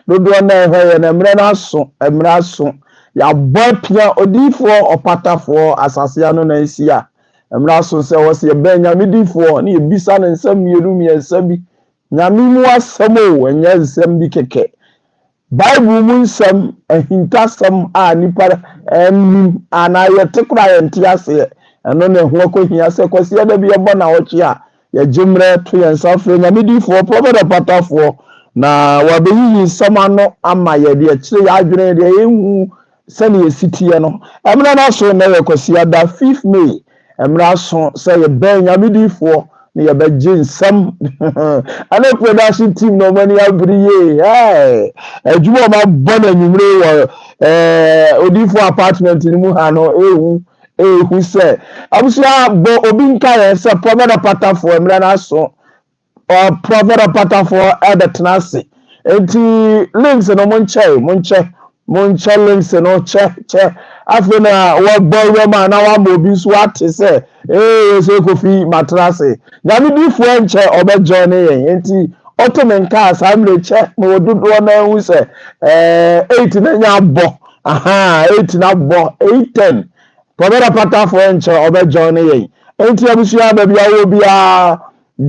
Dodoɔ no a ɛhwɛ yɛn, mmerɛ no aso, mmerɛ aso. Yɛabɔ apia odiyifoɔ ɔpatafoɔ asase ano na asi a, mmerɛ aso sɛ wɔ sɛ yɛbɛn Nyame difoɔ ne yɛbisa no nsɛm mmienu mmiɛnsa bi. Nyame mu asɛm o, ɛnyɛ nsɛm bi kɛkɛ. Bible mu nsɛm, ahintasɛm a nnipa nnim anaa yɛte koraa yɛnte aseɛ. Ɛno na ɛho akɔhia sɛ Kwasiada bi yɛbɔ nnawɔtwe a, yɛgye mmerɛ to yɛn nsa frɛ Nyame difoɔ, Prɔfɛt Ɔpatafoɔ, na wabeyiyi nsɛm ano ama yɛ, deɛ ɛkyerɛ yɛn adwene, deɛ yɛnhu sɛdeɛ ɛsi teɛ no. Mmerɛ no aso, nnɛ yɛ Kwasiada, 5th May, Mmerɛ aso sɛ yɛbɛn Nyame difoɔ na yɛbɛgye nsɛm. Ɛne production team na wɔn ani abere yie. Hey! Adwuma a wɔabɔ no anwummere wɔ eh, odifoɔ apartment no mu ha no, ehu ehu sɛ abusua bɔ obi nka yɛn sɛ Prophet Apatafoɔ mmerɛ no aso. Prophet Ɔpatafoɔ ɛbɛtena ase. Nti links no monkyɛ, monkyɛ, monkyɛ links no, kyɛ kyɛ. Afei na wɔbɔ wuram a na wama obi nso ate sɛ ee sɛ Kofi matena ase. Nyame difoɔ nkyɛ ɔbɛ join yɛn. Nti ɔto me nka saa mmerɛ kyɛ ma wɔ dodoɔ no ahu sɛ 8 na nya abɔ. Aha, 8 na abɔ, 8:10. Prophet Ɔpatafoɔ nkyɛ ɔbɛ join yɛn. Nti abusua, baabi a wɔ biara,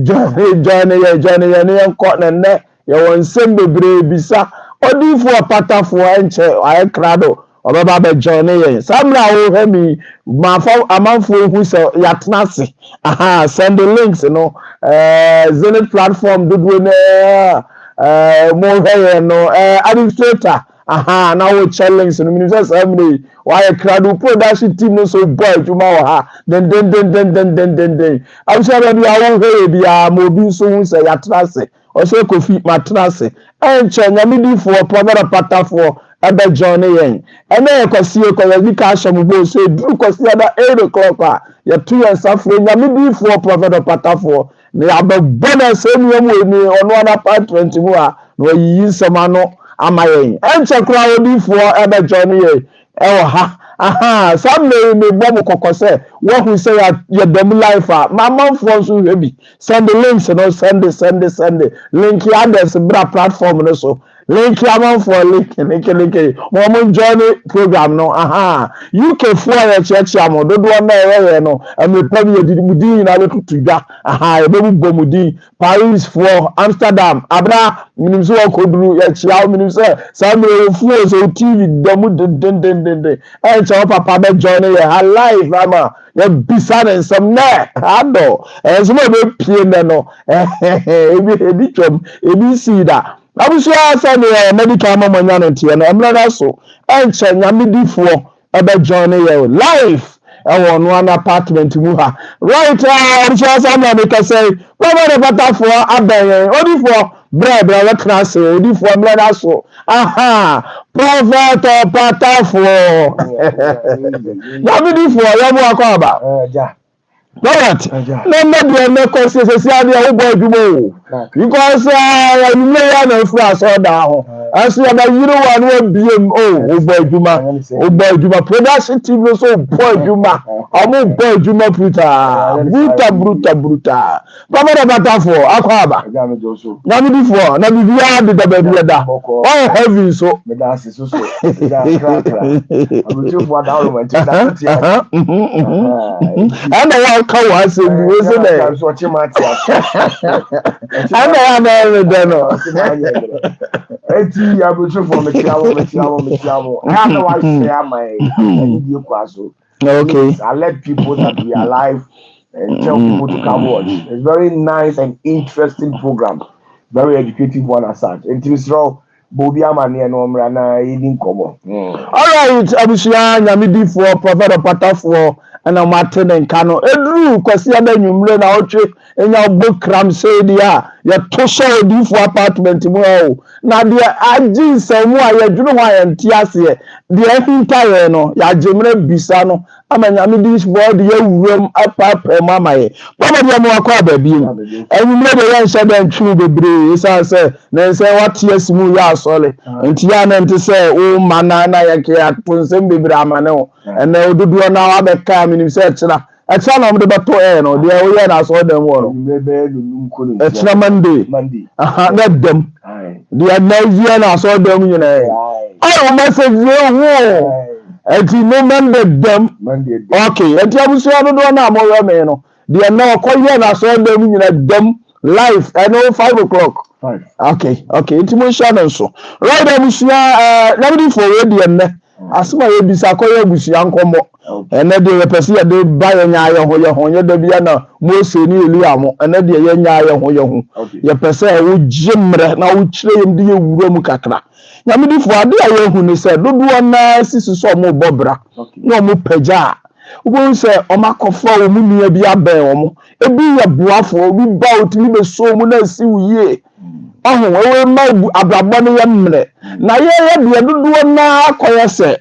join join yɛn, join yɛn ne yɛn kɔ na nnɛ yɛwɔ nsɛm bebree bisa odiifoɔ ɔpatafoɔ. Nkyɛ ayɛ krado ɔbɛba abɛ join yɛn. Saa mmerɛ a wɔhwɛ mi maafa amanfoɔ hu sɛ yɛatena ase. Aha, send the links no Zenith platform dodoɔ no mo hwɛ yɛn no, administrator, aha, na wɔkyɛ links no. Minim sɛ saa mmerɛ yi wɔayɛ krado. Production team no nso bɔ adwuma wɔ ha dendendendendendenden. Abusua, baabi a wɔhwɛ yɛ biara, ma obi nso hu sɛ yɛatena ase. Ɔsɛ Kofi matena ase. Ɛnkyɛ Nyame difoɔ Prophet Ɔpatafoɔ ɛbɛ join yɛn. Ɛnɛ yɛ Kwasie kɔ yɛdi ka ahyɛ mo bɔ so eduru Kwasiada 8 o'clock a, yɛto yɛn nsa frɛ Nyame difoɔ Prophet Ɔpatafoɔ na yɛabɛbɔ no asɛnnua mu wɔ ni ɔno ara apartment mu a na wayiyi nsɛm ano ama yɛn. Ɛnkyɛ koraa odifoɔ ɛbɛ join yɛn ɛwɔ ha. Aha, saa mmerɛ yi mebɔ mo kɔkɔ sɛ woahu sɛ yɛda mu live a, ma amanfoɔ nso hwɛ bi. Send links no, send, send, send link others bra platform no so. Link amanfoɔ, link, link, link mo, ɔmo join program no. Aha, UK foɔ a yɛkyeakyea mo dodoɔ na ɛyɛ yɛn no, mmerɛ bi yɛde mo din nyinaa bɛtutu dwa. Aha, yɛbɛbobɔ mo din. Paris foɔ, Amsterdam, abra minim sɛ wɔkɔduru, yɛkyea wo. Minim sɛ saa mmerɛ wɔ fuo sɛ wo TV da mu dendendendenden. Ɛnkyɛ wo papa bɛ join yɛ ha live ama yɛbisa ne nsɛm nɛ adɔ ɛnsɛm a ɛbɛpie nɛ no, ebi ebi twam, ebi sii da. Abusua, sɛdeɛ medical ma mo anya no nteɛ no, mmerɛ no so ɛnkyɛ Nyame difoɔ ɛbɛ join yɛ live ɛwɔ ɔno ano apartment mu ha. Right, abusua, sɛ ama mi kasa yi, bàbá de patafoɔ abɛn yɛn. Odifoɔ, brɛ brɛ bɛtena ase. Odifoɔ, mmerɛ no so. Aha, Prophet Ɔpatafoɔ, Nyame difoɔ, yɛ mo akɔ aba. Robert, na nnɛ deɛ nnɛ kɔ siesie adeɛ wobɔ adwuma o, because anwummerɛ yi ana afiri asɔredan ho ɛnso yɛbɛyere wo a na wabiem o. Wobɔ adwuma, wobɔ adwuma. Production team no nso bɔ adwuma, ɔmo bɔ adwuma brutaa bruta bruta brutaa. Prophet Ɔpatafoɔ, akɔ aba. Nyamedifoɔ, na biribiara deda baabi ɛda, ɔyɛ heavy nso. Meda ase soso, meda akrakra abusuafoɔ adaworo nti meda so te ase. Ɛna waka wɔ asɛm bi wo sɛ dɛ nso ɔkye ma te ase. Ɛna yɛ ana ɛyɛ dɛ no. Eti abusuafoɔ, mekyia mo, mekyia mo, mekyia mo. Ɛyà na wahyɛ ama yɛ ɛni die kɔ so. Please alert people that we are live and tell people to come watch. It's very nice and interesting program, very educative one as such. Nti mesrɛ bɔ obi amaneɛ na ɔmmra na yɛdi nkɔmmɔ. Alright, abusua, Nyamedifoɔ Prophet Ɔpatafoɔ ɛna mo ate ne nka no. Eduru Kwasiada nwumire na ɔtwe enya ɔbɔ kram sei deɛ a, yɛto hyɛ odiifoɔ apartment mu ha o, na deɛ agye nsɛm a yɛdwene ho a yɛnte aseɛ, deɛ ahinta yɛn no, yɛagye mmerɛ bisa no ama Nyamedifoɔ de yɛwuram apaapaa mu ama yɛ. Papa deɛ, mo akɔ aba bio. Anwummerɛ deɛ, yɛnhyɛ dɛ ntwe bebree, ɛsiane sɛ ne nsɛn wate asi mu yɛ asɔre nti yɛ a na nte sɛ woma na yɛke ato nsɛm bebree ama ne ho. Ɛnɛ dodoɔ no a wabɛka, menim sɛ ɛkyena. Ɛkyena na wɔde bɛto ɛɛ no deɛ woyɛ no asɔredan mu hɔ no. Anwummerɛ bɛyɛ nonum kɔ nonsia. Ɛkyena Monday. Monday. Aha na dɛm. Deɛ na yɛ no asɔredan mu nyinaa. Ayi wo message yɛ hu o. Ɛti no Monday dɛm. Monday dɛm. Okay, ɛti abusua dodoɔ no a wɔyɛ me no deɛ na ɔkɔ yɛ no asɔredan mu nyinaa dɛm live ɛno 5 o'clock. 5. Okay, nti mo nhyɛ no nso. Right, abusua, nyamedifoɔ, wei deɛ nnɛ asɛm a yɛbisa akɔyɛ abusua nkɔmmɔ. Ɛnɛ deɛ yɛpɛ sɛ yɛde ba yɛnya yɛ ho yɛ ho, nyɛ da bia na Mose ne Elia mo. Ɛnɛ deɛ yɛnya yɛ ho yɛ ho. Yɛpɛ sɛ wogye mmerɛ na wokyerɛ yɛm de yɛwura mu kakra. Nyamedifoɔ, ade a yɛhu ne sɛ dodoɔ naa sisi sɛ ɔmo bɔ bra na ɔmo pagya a, wobɛhu sɛ ɔmo akɔfa wɔn nua bi abɛn wɔn. Ebi yɛ boafoɔ, obi ba otumi bɛso mu na esi wo yie. Ɔho ɛwɔ ma abrabɔ no yɛ mmerɛ na yɛyɛ deɛ dodoɔ naa akɔyɛ sɛ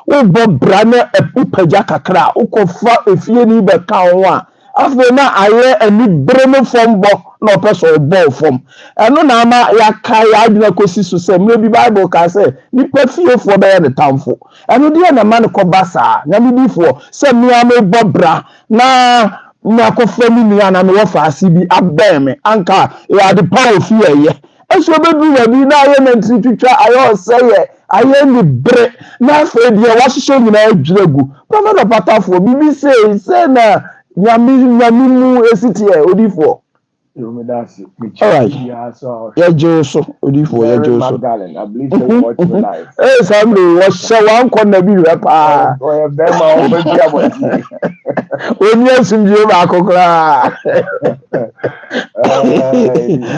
wobɔ bra na wopagya kakra a, wokɔfa efie ni bɛka ho a, afei na ayɛ anibere ne fam bɔ na ɔpɛ sɛ ɔbɔ wo fam. Ɛno na ama yɛaka yɛadwene kɔsi so sɛ mmerɛ bi Bible ka sɛ nipa fiefoɔ bɛyɛ ne tamfo. Ɛno deɛ na ma no kɔba saa. Nyamedifoɔ, sɛ mmea mebɔ bra na mmeakɔfa me nua na mewɔ faase bi abɛn me, anka ɛyɛ ade pa wɔ fie ɛyɛ ɛso bɛduru baabi na ayɛ nantiri twitwa, ayɛ ɔsɛyɛ, ayɛ ne bere, na afei deɛ wahyehyɛ nyinaa adwira gu. Prophet ɔpatafoɔ, biribi sei sɛ na Nyame mu esi teɛ, odifoɔ? Alright. Yɛgye wo so, odifoɔ, yɛgye wo so. Magdalene, I believe say you watch me live. Ee, saa mmiri wɔhyɛ wankɔ na bi hwɛ paa. Ɔyɛ bɛrima a ɔbɛ bi abɔnten. Oni asomdwie baako koraa.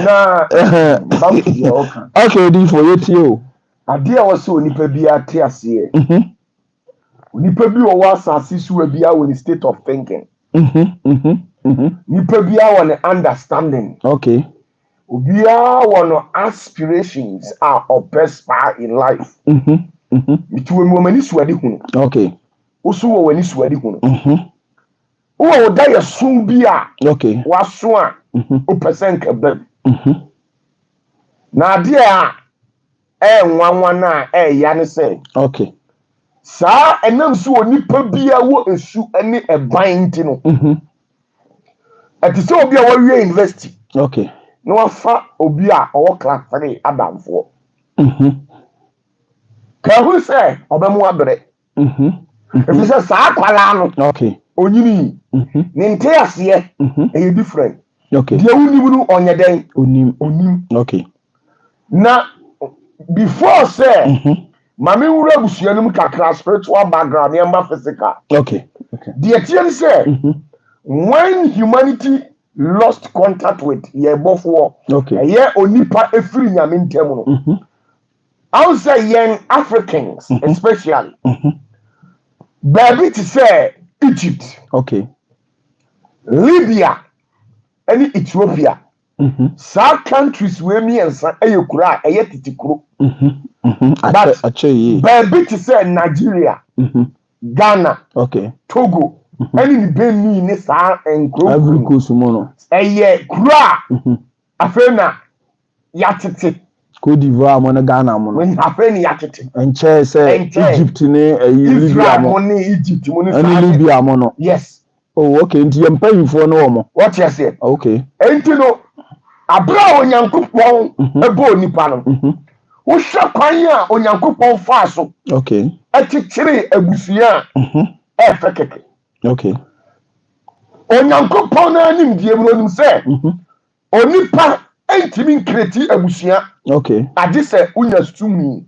Na back to deɛ ɔka. Okay, odifoɔ, yɛtie o. Adeɛ a wɔsɛ onipa bi ate aseɛ. Onipa bi wɔ wɔ asase so bi wɔ ne state of thinking. Nipa bi wɔ ne understanding. Obiara wɔ no aspirations a ɔpɛ spa in life. Nti wɔ wɔ m'ani so ade hunu. Woso wɔ w'ani so ade hunu. Wowɔ wo da yɛ so bi a waso a wopɛ sɛ nka bam. Na adeɛ a ɛyɛ nwanwa no a ɛyɛ ne sɛ saa ɛnam so wɔ nipa bi a wɔ esu ne ɛban nti no, ɛte sɛ obi a wɔawie university na wafa obi a ɔwɔ class 3 adamfoɔ. Kɛhu sɛ ɔbɛmo abrɛ ɛfiri sɛ saa akwalaa no onyini ne nte aseɛ ɛyɛ different. Deɛ wonim no, ɔnyɛ dɛn? Onim. Onim. Na before sɛ maame nwura abusua no mu kakra, spiritual background, nneɛma physical, deɛ tie ne sɛ when humanity lost contact with yɛ bɔfoɔ, ɛyɛ onipa efiri Nyame ntɛm no, ahu sɛ yɛn Africans especially, baabi te sɛ Egypt, Libya ɛne Ethiopia, saa countries wei mmiɛnsa ɛyɛ kuro a ɛyɛ tete kuro. Akyɛ akyɛ yie. Baabi te sɛ Nigeria, Ghana, Togo ɛne ne Benin ne saa nkuro Ivory Coast mu no. Ɛyɛ kuro a afei na yɛatete. Cote d'Ivoire mo ne Ghana mo no. Afei na yɛatete. Nkyɛn sɛ Nkyɛn. Egypt ne ɛyi Libya Israel mo mo ne Egypt mo ne ɛne saa Libya mo no. Yes. Oh, okay, nti yɛn mpanyinfoɔ no wɔ mo. Wɔte aseɛ? Enti no, abere a Onyankopɔn ɛbɔ onipa no, wohwɛ kwan a Onyankopɔn faa so ɛkyekyere abusua a ɛɛfɛ kɛkɛ. Onyankopɔn no anim deɛ mu no, onim sɛ onipa ntumi ncreate abusua agye sɛ wonya sumi.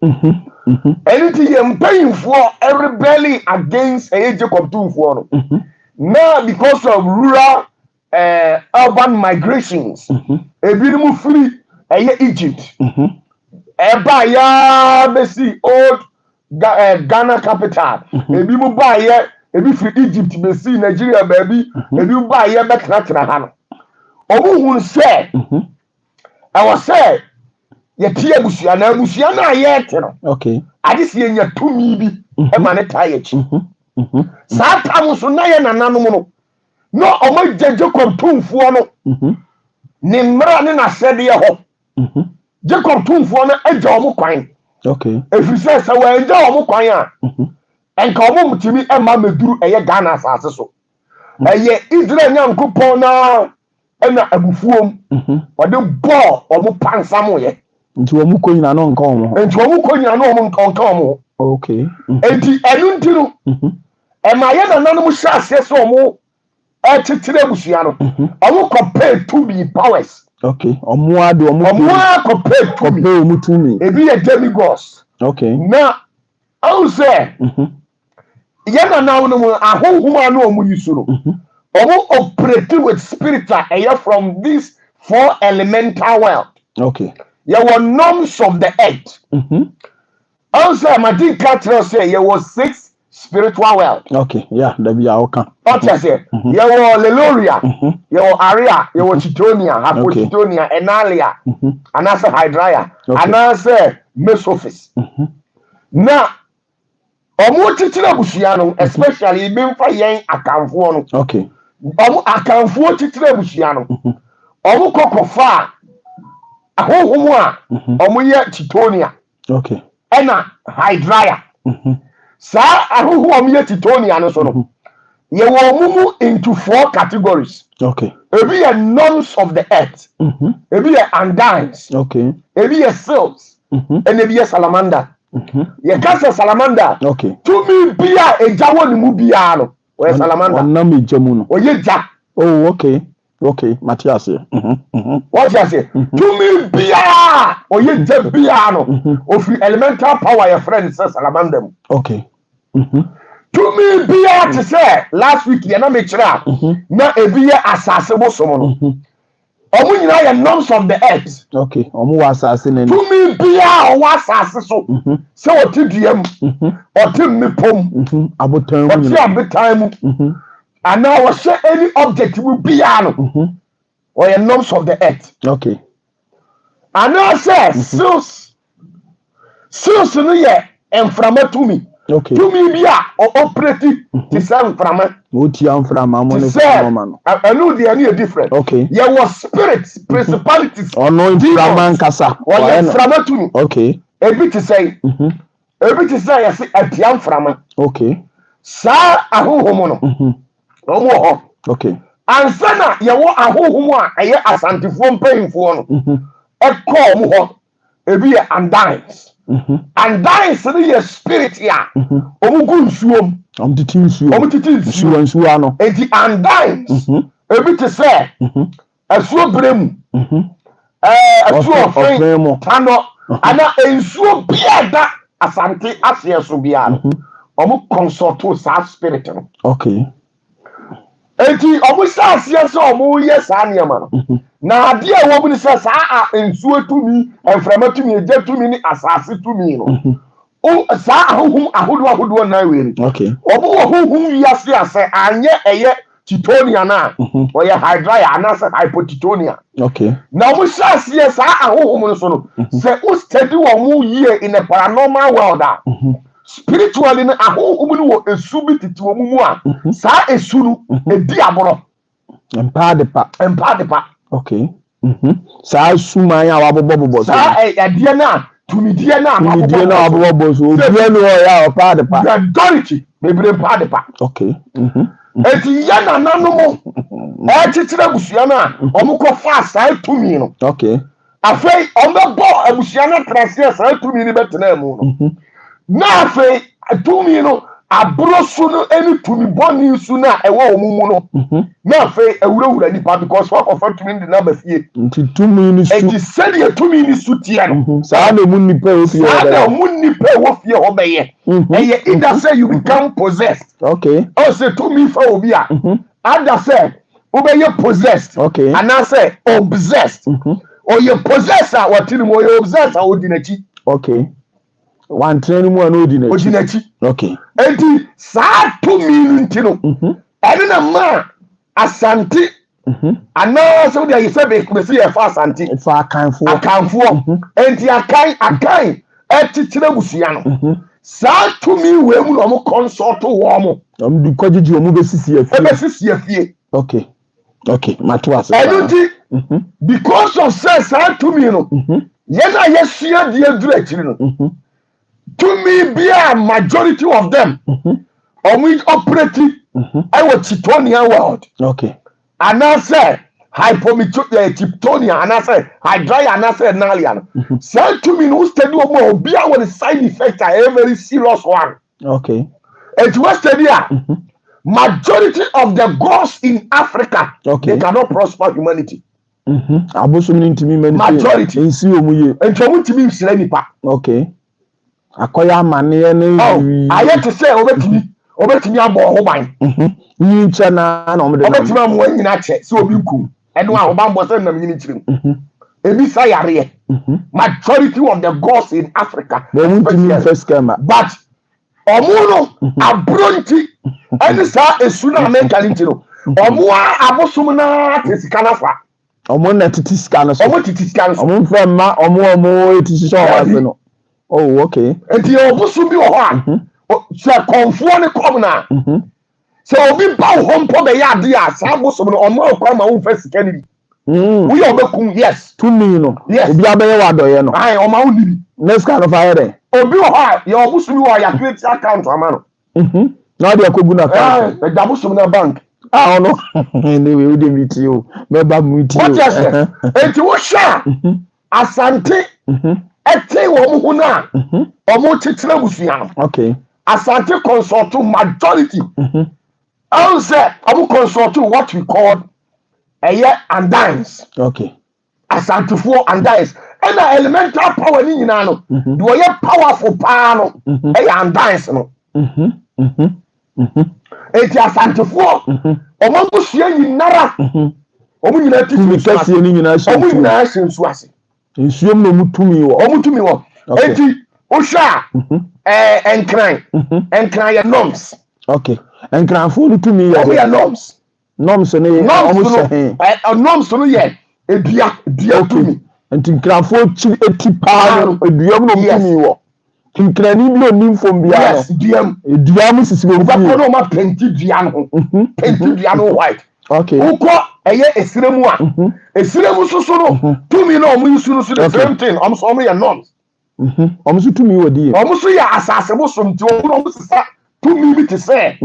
Ɛno nti yɛn mpanyinfoɔ rebelling against ɛyɛ Jacob tumfoɔ no na because of rural urban migrations, ebinom firi ɛyɛ Egypt ɛba yaa bɛsi old Ghana capital. Ebi mu baayɛ, ebi firi Egypt bɛsi Nigeria baabi, ebi mu baayɛ bɛtenatena ha no, ɔmo hun sɛ ɛwɔ sɛ yɛte abusua na abusua no a yɛrete no, ade sɛ yɛnya tumi bi ɛma ne taa yɛkyi. Saa tam so na yɛ nananom no na ɔmo agya Jacob tumfoɔ no ne mmara ne n'asɛdeɛ hɔ. Jacob tumfoɔ no agya ɔmo kwan ɛfiri sɛ wɔagya ɔmo kwan a, ɛnka ɔmo ntumi ɛma mɛduru ɛyɛ Ghana asase so. Ɛyɛ Israel Nyankopɔn naa ɛna abufuom ɔde bɔɔ ɔmo pansamoyɛ. Nti wɔn kɔ nyina no nka wɔn ho. Nti wɔn kɔ nyina no wɔn nka wɔn ho. Nti ɛno nti no, ɛma yɛ nananom hyɛ aseɛ sɛ wɔn ɛkyekyere abusua no, wɔn kɔpɛ tumi, powers. Okay, ɔmo ade ɔmo. Wɔn a kɔpɛ tumi. Kɔpɛ ɔmo tumi. Ebi yɛ demigods. Na ahu sɛ yɛ nananom no ahohom a na wɔn yi so no, wɔn operate with spirit a ɛyɛ from this four elemental world. Yɛwɔ norms of the earth. Ɔn sɛ madi nka kyerɛ sɛ yɛwɔ six spiritual world. Okay, yeah, dabi a ɔka. Ɔte aseɛ, yɛwɔ Leloria, yɛwɔ Aria, yɛwɔ Chitonia, Hapokitonia, Enalia, anaasɛ Hydraia, anaasɛ Mesophis. Na ɔmo kyekyere abusua no, especially ebi nfa yɛn Akanfoɔ no. Ɔmo Akanfoɔ kyekyere abusua no, ɔmo kɔ kɔfa a ahohom a ɔmo yɛ Chitonia ɛna Hydraia. Saa ahohom a ɔmo yɛ Chitonia no so no, yɛwɔ ɔmo mu into four categories. Ebi yɛ norms of the earth, ebi yɛ undines, ebi yɛ sylphs, ɛna ebi yɛ salamander. Yɛka sɛ salamander, tumi bi a egya wɔ ne mu biara no, ɔyɛ salamander. Ɔnam egya mu no. Ɔyɛ gya. Oh, okay, mate aseɛ. Wɔte aseɛ, tumi biara ɔyɛ gya biara no, ofiri elemental power yɛfrɛ no sɛ salamander mu. Tumi biara te sɛ last week yɛn na mekyerɛ a, na ebi yɛ asase bosom no, ɔmo nyinaa yɛ norms of the earth. Okay, ɔmo wɔ asase n'ani. Tumi biara ɔwɔ asase so, sɛ ɔte dua mu, ɔte mmepɔ mu, abotan mu ɔte nyinaa, abotan mu, anaa ɔhyɛ any object mu biara no, ɔyɛ norms of the earth. Anaasɛ sylphs. Sylphs no yɛ mframa tumi. Tumi bi a ɔoperate te sɛ mframa. Wotia mframa mo te ne sɛ nneɛma no. Ɛno deɛ, ɛno yɛ different. Yɛwɔ spirits, principalities, ɔno mframa demons. Nkasa. Ɔyɛ Ɔyɛ no. mframa tumi. Ebi te sɛ ebi te sɛ yɛsɛ atia mframa. Saa ahohom no, wɔn wɔ hɔ. Ansa na yɛwɔ ahohom a ɛyɛ Asantefoɔ mpanyinfoɔ no, ɛkɔɔ mu hɔ, ebi yɛ undines. Undines no yɛ spirit a wɔn gu nsuo mu. Ɔmo tete nsuo. Wɔn tete nsuo. Nsuo, nsuo ano. Eti undines, ebi te sɛ asuo bere mu, asuo ɔfɛn, ɔfɛn mu, tanɔ ana nsuo bia da Asante aseɛ so biara no, wɔn consult saa spirit no. Eti wɔn hyɛ aseɛ sɛ wɔn yɛ saa nneɛma no, na adeɛ a ɛwɔ mu ni sɛ saa a nsuo tumi, mframa tumi, egya tumi ne asase tumi no, o saa ahohom ahodoɔ ahodoɔ nan wei no, wɔn wɔ honhom wiase a sɛ anyɛ ɛyɛ Titonia na ɔyɛ Hydraia anaasɛ Hypotitonia. Na wɔn hyɛ aseɛ saa ahohom no so no, sɛ o study wɔn mu yie in a paranormal world a, spiritually no, ahohom no wɔ esu bi tete wɔn mu a, saa esu no edi aborɔ. Mpa ade pa. Mpa ade pa. Okay, saa suman a wabobɔbobɔ so. Saa ɛdeɛ no a tumideɛ no a tumidie no a wabobɔbɔ so, obiara ni hɔ yɛ a ɔpa ade pa. Majority bebree mpa ade pa. Eti yɛ nananom ɛkyekyere abusua no a, wɔn kɔ fa saa tumi no. Afei wɔn bɛbɔ abusua no atena aseɛ, saa tumi no bɛtena mu no, na afei tumi no aboro so no ne tumi bɔne su no a ɛwɔ wɔn mu no, na afei awurawura nipa because wakɔfa tumi no de n'aba fie. Nti tumi no su. Eti sɛdeɛ tumi no su teɛ no, Saa na emu nipa a ɛwɔ fie hɔ saa na bɛyɛ. ɔmo nipa a ɛwɔ fie hɔ bɛyɛ. Ɛyɛ either sɛ you become possessed. Ɔsɛ tumi fa obi a, ada sɛ wobɛyɛ possessed anaasɛ obsessed. Ɔyɛ possessed a wɔte ne mu, ɔyɛ obsessed a ɔdi n'akyi. Okay, wantena no mu a na odi ɔdi n'akyi. N'akyi. Enti saa tumi no nti no, ɛne na maa Asante anaasɛ wode ayɛ sɛ bɛsi yɛfa Asante fa Akanfoɔ. Akanfoɔ. Enti Akan ɛkyekyere abusua no, saa tumi wei mu na ɔmo consult wɔn mo. Ɔmo de kɔgyegye ɔmo bɛsisi afie. Ɛbɛsisi afie. Okay, mato ase. Ɛno paa. nti, because of sɛ saa tumi no, yɛn a yɛsua deɛ duru akyiri no, tumi bi a majority of them ɔmo operate. Ɛwɔ Chthonian world anaasɛ Hypochthonian anaasɛ Hydraia anaasɛ Nalia no, saa tumi no, wo study wɔ mu a, obiara wɔ ne side effect a ɛyɛ very serious one. Eti wo study a, majority of the gods in Africa, they cannot prosper humanity. Abosom no ntumi ma nipa Majority. nsi wɔn yie. Nti wɔn ntumi nhyira nipa. Okay, akɔyɛ amaneɛ ne Oh, ayɛ te sɛ obetumi abɔ ɔho ban. Nyi nkyɛn na wɔn de nam. Obetumi amu wɔn nyinaa kyɛ sɛ obi nkum ɛno ahobanbɔ sɛ nam nyini kyerɛ mu ebi sa yareɛ. Majority of the gods in Africa, Wɔn ntumi nfɛ sika ma. But ɔmo no aburo nti, ɛne saa esu na Amerika ne nti no, ɔmo a abosom naa te sika nafa. Ɔmo na tete sika no so. Ɔmo tete sika no so. Ɔmo nfɛ mma ɔmo eti hyehyɛ ɔmo ase no. Oh, okay. Nti ɔbosom bi wɔ hɔ a, sɛ kɔnfoɔ ne kɔm na sɛ obi ba wo hɔ mpo bɛyɛ ade a, saa bosom no ɔmo akɔ ama wo nfɛ sika no bi. Woyɛ ɔbɛkum, yes. Tumi no. Yes. Obi abɛyɛ wɔ adɔyɛ no. Ayi, ɔmo awo ni bi. Ne sika no fa yɛ dɛ? Obi wɔ hɔ a, yɛ ɔbosom bi wɔ hɔ a, yɛa create account ama no. Na ɔde akɔgu na account. Ɛɛ, ɛda bosom na bank. A ɔno ne wei wode mi tie o, mɛba mu tie o. Wɔte ase? Eti wohwɛ a, Asante ɛte wɔn ho no a, wɔn kyekyere abusua no. Asante consult majority. Ɛn sɛ wɔn consult what we call ɛyɛ andines. Asantefoɔ andines, ɛna elemental power ni nyinaa no, deɛ ɔyɛ powerful paa no ɛyɛ andines no. Eti Asantefoɔ wɔn abusua nyinara, wɔn nyinaa ti Tumi nsuo ase. Kɛseɛ no nyinaa hyɛ Wɔn nsuo. Nyinaa hyɛ nsuo ase. Nsuo mu na ɔmo tumi wɔ. Wɔn tumi wɔ. Eti wohwɛ a, ɛɛ, Nkran, Nkran yɛ norms. Okay, Nkranfoɔ no tumi yɛ Wɔn yɛ dɛ? Norms. Norms no yɛ Norms ɔmo no hyɛ he? Ɛ, norms no yɛ edua, dua tumi. Nti Nkranfoɔ kyi eti paa no, edua mu na ɔmo tumi wɔ. Nkrani bi a onim fam biara Yes, dua mu. no, edua mu sisi wɔn Wobɛkɔ fie. na ɔma paint dua no ho, paint dua no white. Wokɔ ɛyɛ esire mu a, esire mu soso no, tumi na ɔmo yi su no so, the same thing, ɔmo so ɔmo yɛ norms. Ɔmo nso tumi wɔ di yɛ. Ɔmo so yɛ asase bosom, nti ɔmo na ɔmo sisa tumi bi te sɛ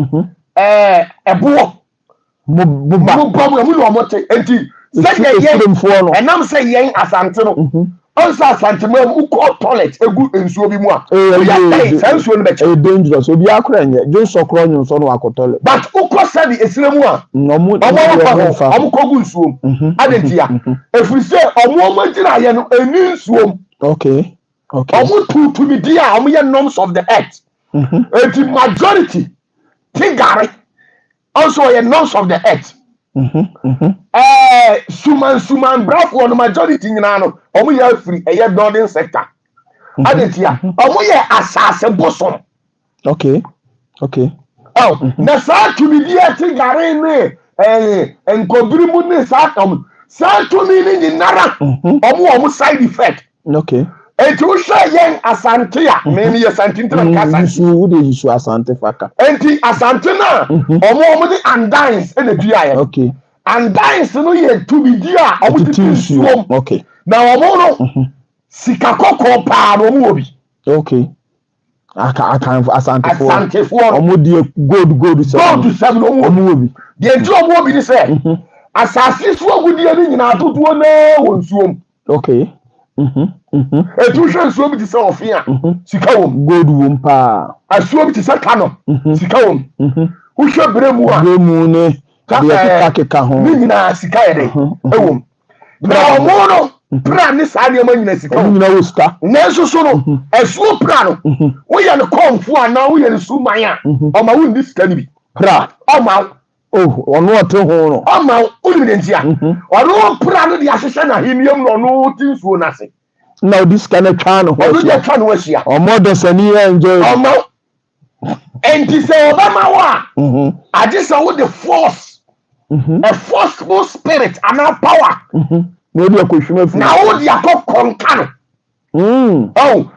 ɛɛ ɛboɔ. Mo boba. Mo ba mu, ɛmu na ɔmo te. Nti sɛdeɛ yɛn Esiremfoɔ no. Ɛnam sɛ yɛn Asante no, ɔnsa Asante mu wokɔ toilet egu nsuo bi mu a, Ɛyɛ oyɛ atɛn saa nsuo no bɛkyɛ. Ɛyɛ dangerous, obi akora nyɛ dwonsɔ korɔ nwonsɔ no wakɔ toilet. But wokɔ sɛbi esire mu a, Ɔmo ɔmo ɔmo ɔmo fa ɔmo hɔ nfa. Ɔmo kɔ gu nsuo mu adantia, efiri sɛ ɔmo gyina yɛ no eni nsuo mu. Ɔmo tu tumidi a ɔmo yɛ norms of the earth. Eti majority Tigare also ɔyɛ norms of the earth. Ɛɛ, suman suman brafoɔ no, majority nyinaa no, ɔmo yɛ afiri ɛyɛ northern sector adantia, ɔmo yɛ asase bosom. Ɔ na saa tumidi a Tigare ne ɛɛ nkɔbiri mu ne saa ɔmo saa tumi ne nyinara, ɔmo wɔ ɔmo side effect. Eti wohwɛ yɛn Asante a, mɛmi yɛ Asante ntina nka Asante. Yusu wode yusu Asante faka. Eti Asante na ɔmo de andines ɛna dua yɛ. Andines no yɛ tumidi a ɔmo Tete tete nsuo. nsuom. Na ɔmo no, sika kɔkɔɔ paa na ɔmo wɔ bi. Okay. Aka Akanfo, Asantefoɔ. Asantefoɔ no. Ɔmo deɛ, gold gold sɛm. Gold sɛm na ɔmo wɔ. Ɔmo wɔ bi. Deɛ nti ɔmo wɔ bi ni sɛ asase so agudie no nyinaa dodoɔ naa wɔ nsuom. Etu hwɛ nsuo bi te sɛ Ɔfe a, sika wɔ mu. Gold wɔ mu paa. Asuo bi te sɛ Kano, sika wɔ mu. Wohwɛ bere mu a, Bere mu ne deɛ ɛɛ, keka keka ho. Ne nyinaa sika yɛ dɛ ɛwɔ mu. Na ɔmo no Pra ne saa nneɛma nyinaa sika Ɔmo wɔ mu. Nyinaa wɔ sika. Nanso so no, asuo Pra no, woyɛ no kɔnfo anaa woyɛ no suman a, ɔma wo nni sika no bi. Pra. Ɔma wo. Oh, ɔno ɔte ho no. Ɔma wo. Wonim ne ntia? Ɔno Pra no de ahyehyɛ n'ahenniam na ɔno te nsuo no ase. Na ɔde sika no atwa ne ho Ɔno de ahyia. atwa ne ho ahyia. Ɔmo dasani enjoy. Ɔma wo. Enti sɛ ɔbɛma wo a, agye sɛ wode force, a forceful spirit anaa power. Na ɔde akɔhwim afiri. Na wode akɔ kɔnka no. Ɔw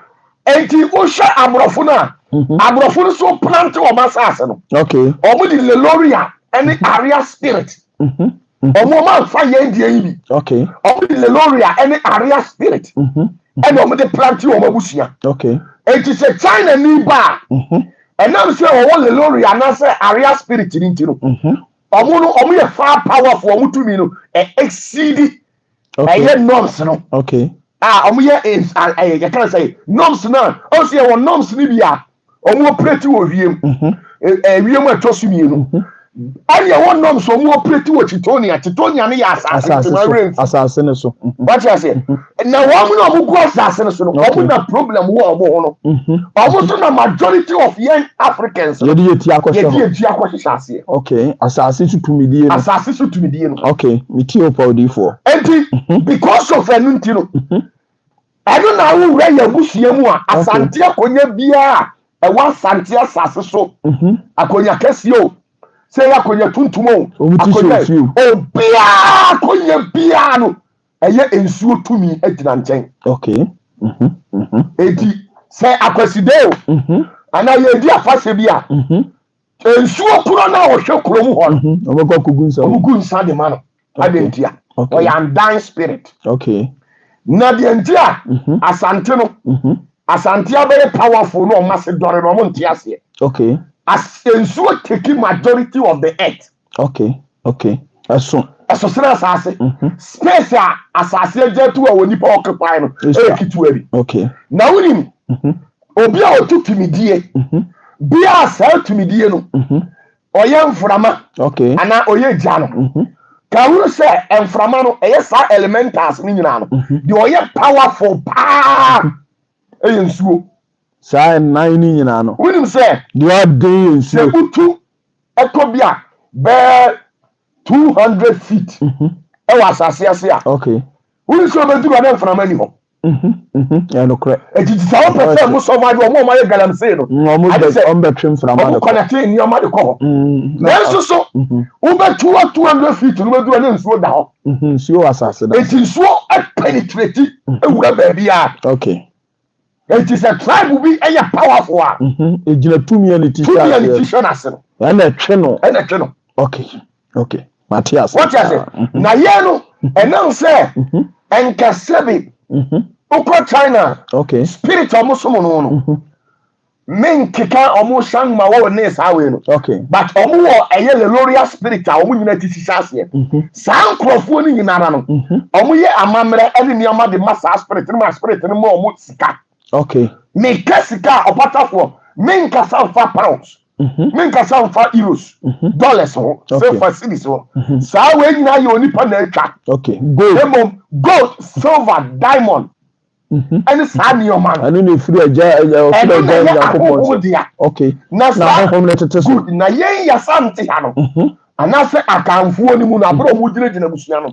enti wohwɛ aborɔfo no a, aborɔfo no so plant wɔn asase no, wɔn de Leloria ne Aria spirit. Wɔn amfa yɛn deɛ yi bi. Wɔn de Leloria ne Aria spirit ɛna wɔn de plant wɔn abusua. Enti sɛ China ni ba a, Ɛnam sɛ wɔwɔ Leloria anaasɛ Aria spirit no nti no, ɔmo no ɔmo yɛ far powerful, ɔmo tumi no ɛ exceed ɛyɛ norms no. A ɔmo yɛ ɛyɛ yɛka no sɛ norms no a ɔmo sɛ yɛwɔ norms no bi a ɔmo operate wɔ wiem, wiem a ɛtɔ so mmienu, ɛna ɛwɔ norms ɔmo operate wɔ Chitonia. Chitonia no yɛ asase asase ntoma so werɛ mfi. Asase no so. Wate aseɛ? Na wɔn na ɔmo gu asase no so no, ɔmo na problem wɔ ɔmo ho no, ɔmo so na majority of yɛn Africans no yɛde yɛ ti akɔhyɛ yɛde hɔ. Yɛ ti akɔhyehyɛ aseɛ. Okay, asase so tumidie no. Asase so tumidie no. Okay, metie o, pa odiifoɔ. Enti because of ɛno nti no, ɛno na awowura yɛ abusua mu a, Asante akonnwa biara a ɛwɔ Asante asase so, akonnwa kɛseɛ o, sɛ ɛyɛ akonnwa tuntum o, Ɔmo ti hyɛ akonnwa ofie o. Obiara akonnwa biara no, ɛyɛ nsuo tumi gyina nkyɛn. Eti sɛ Akwaside o, anaa yɛdi afahyɛ bi a, nsuo koro no a wɔhwɛ kurom hɔ no, Ɔbɛkɔ akɔgu nsa. Ɔmo gu nsa de ma no. Ade ntia? Ɔyɛ undying spirit. Na deɛ nti a Asante no, Asante abɛyɛ powerful na ɔmo ase dɔre na ɔmo nte aseɛ, as nsuo take majority of the earth. Okay, ɛso. Ɛso sene asase. Space a asase agya tu a wɔ nipa occupy no Esua. ɛyɛ ketewa bi. Na wonim, obi a ɔtu tumidie bia, saa tumidie no ɔyɛ mframa anaa ɔyɛ gya no, ka hunu sɛ mframa no ɛyɛ saa elementals no nyinaa no, deɛ ɔyɛ powerful paa ɛyɛ nsuo. Saa nnan no nyinaa no, wonim sɛ deɛ ɔden yɛ sɛ nsuo. Wotu ɛkɔ bi a bɛɛ 200 feet ɛwɔ asase ase a, wonim sɛ ɔbɛduru a na mframa ni hɔ. Ɛnokorɛ. Eti sɛ wopɛ sɛ mo survive, ɔmo a ɔmo ayɛ galamsey no, ɔmo ade bɛ sɛ ɔmo bɛtwe mframa ɔmo de kɔ. kɔnɛte nneɛma de kɔ hɔ. Nanso so wobɛtu a 200 feet no, wobɛduru a na nsuo da hɔ. Nsuo wɔ asase da. Eti nsuo penetrate ewura baabi a, eti sɛ tribe bi ɛyɛ powerful a, egyina tumi a ne ti tumi hyɛ a ne ti aseɛ. hyɛ n'ase no, ɛna ɛtwe no. Ɛna ɛtwe no. Okay, mate ase. Wɔte ase? Na yɛn no, ɛnam sɛ nkɛse bi wokɔ China, spirit a ɔmo som no, menkeka ɔmo shangma wɔ ne saa wei no, but ɔmo wɔ ɛyɛ Leloria spirit a ɔmo nyinaa ti hyehyɛ aseɛ. Saa nkurɔfoɔ no nyinara no, ɔmo yɛ amammerɛ ɛne nneɛma de ma saa spirit no, ma spirit no ma ɔmo sika. Meka sika a, ɔpatafoɔ, menkasa mfa pounds, menkasa mfa euros, dollars ho, sɛ cedis ho. Saa wei nyinaa yɛ onipa na atwa. Gold. Mmom gold, silver, diamond ɛne saa nneɛma no, ɛno na efiri agya ɛgya ɔsoro ɛno na agya ɛyɛ Nyankopɔn ahohom so dea. Na Na saa ahohom no tete so. Good. Na yɛn Yasante ha no, anaasɛ Akanfoɔ no mu no, abere a wɔn gyinagyina abusua no,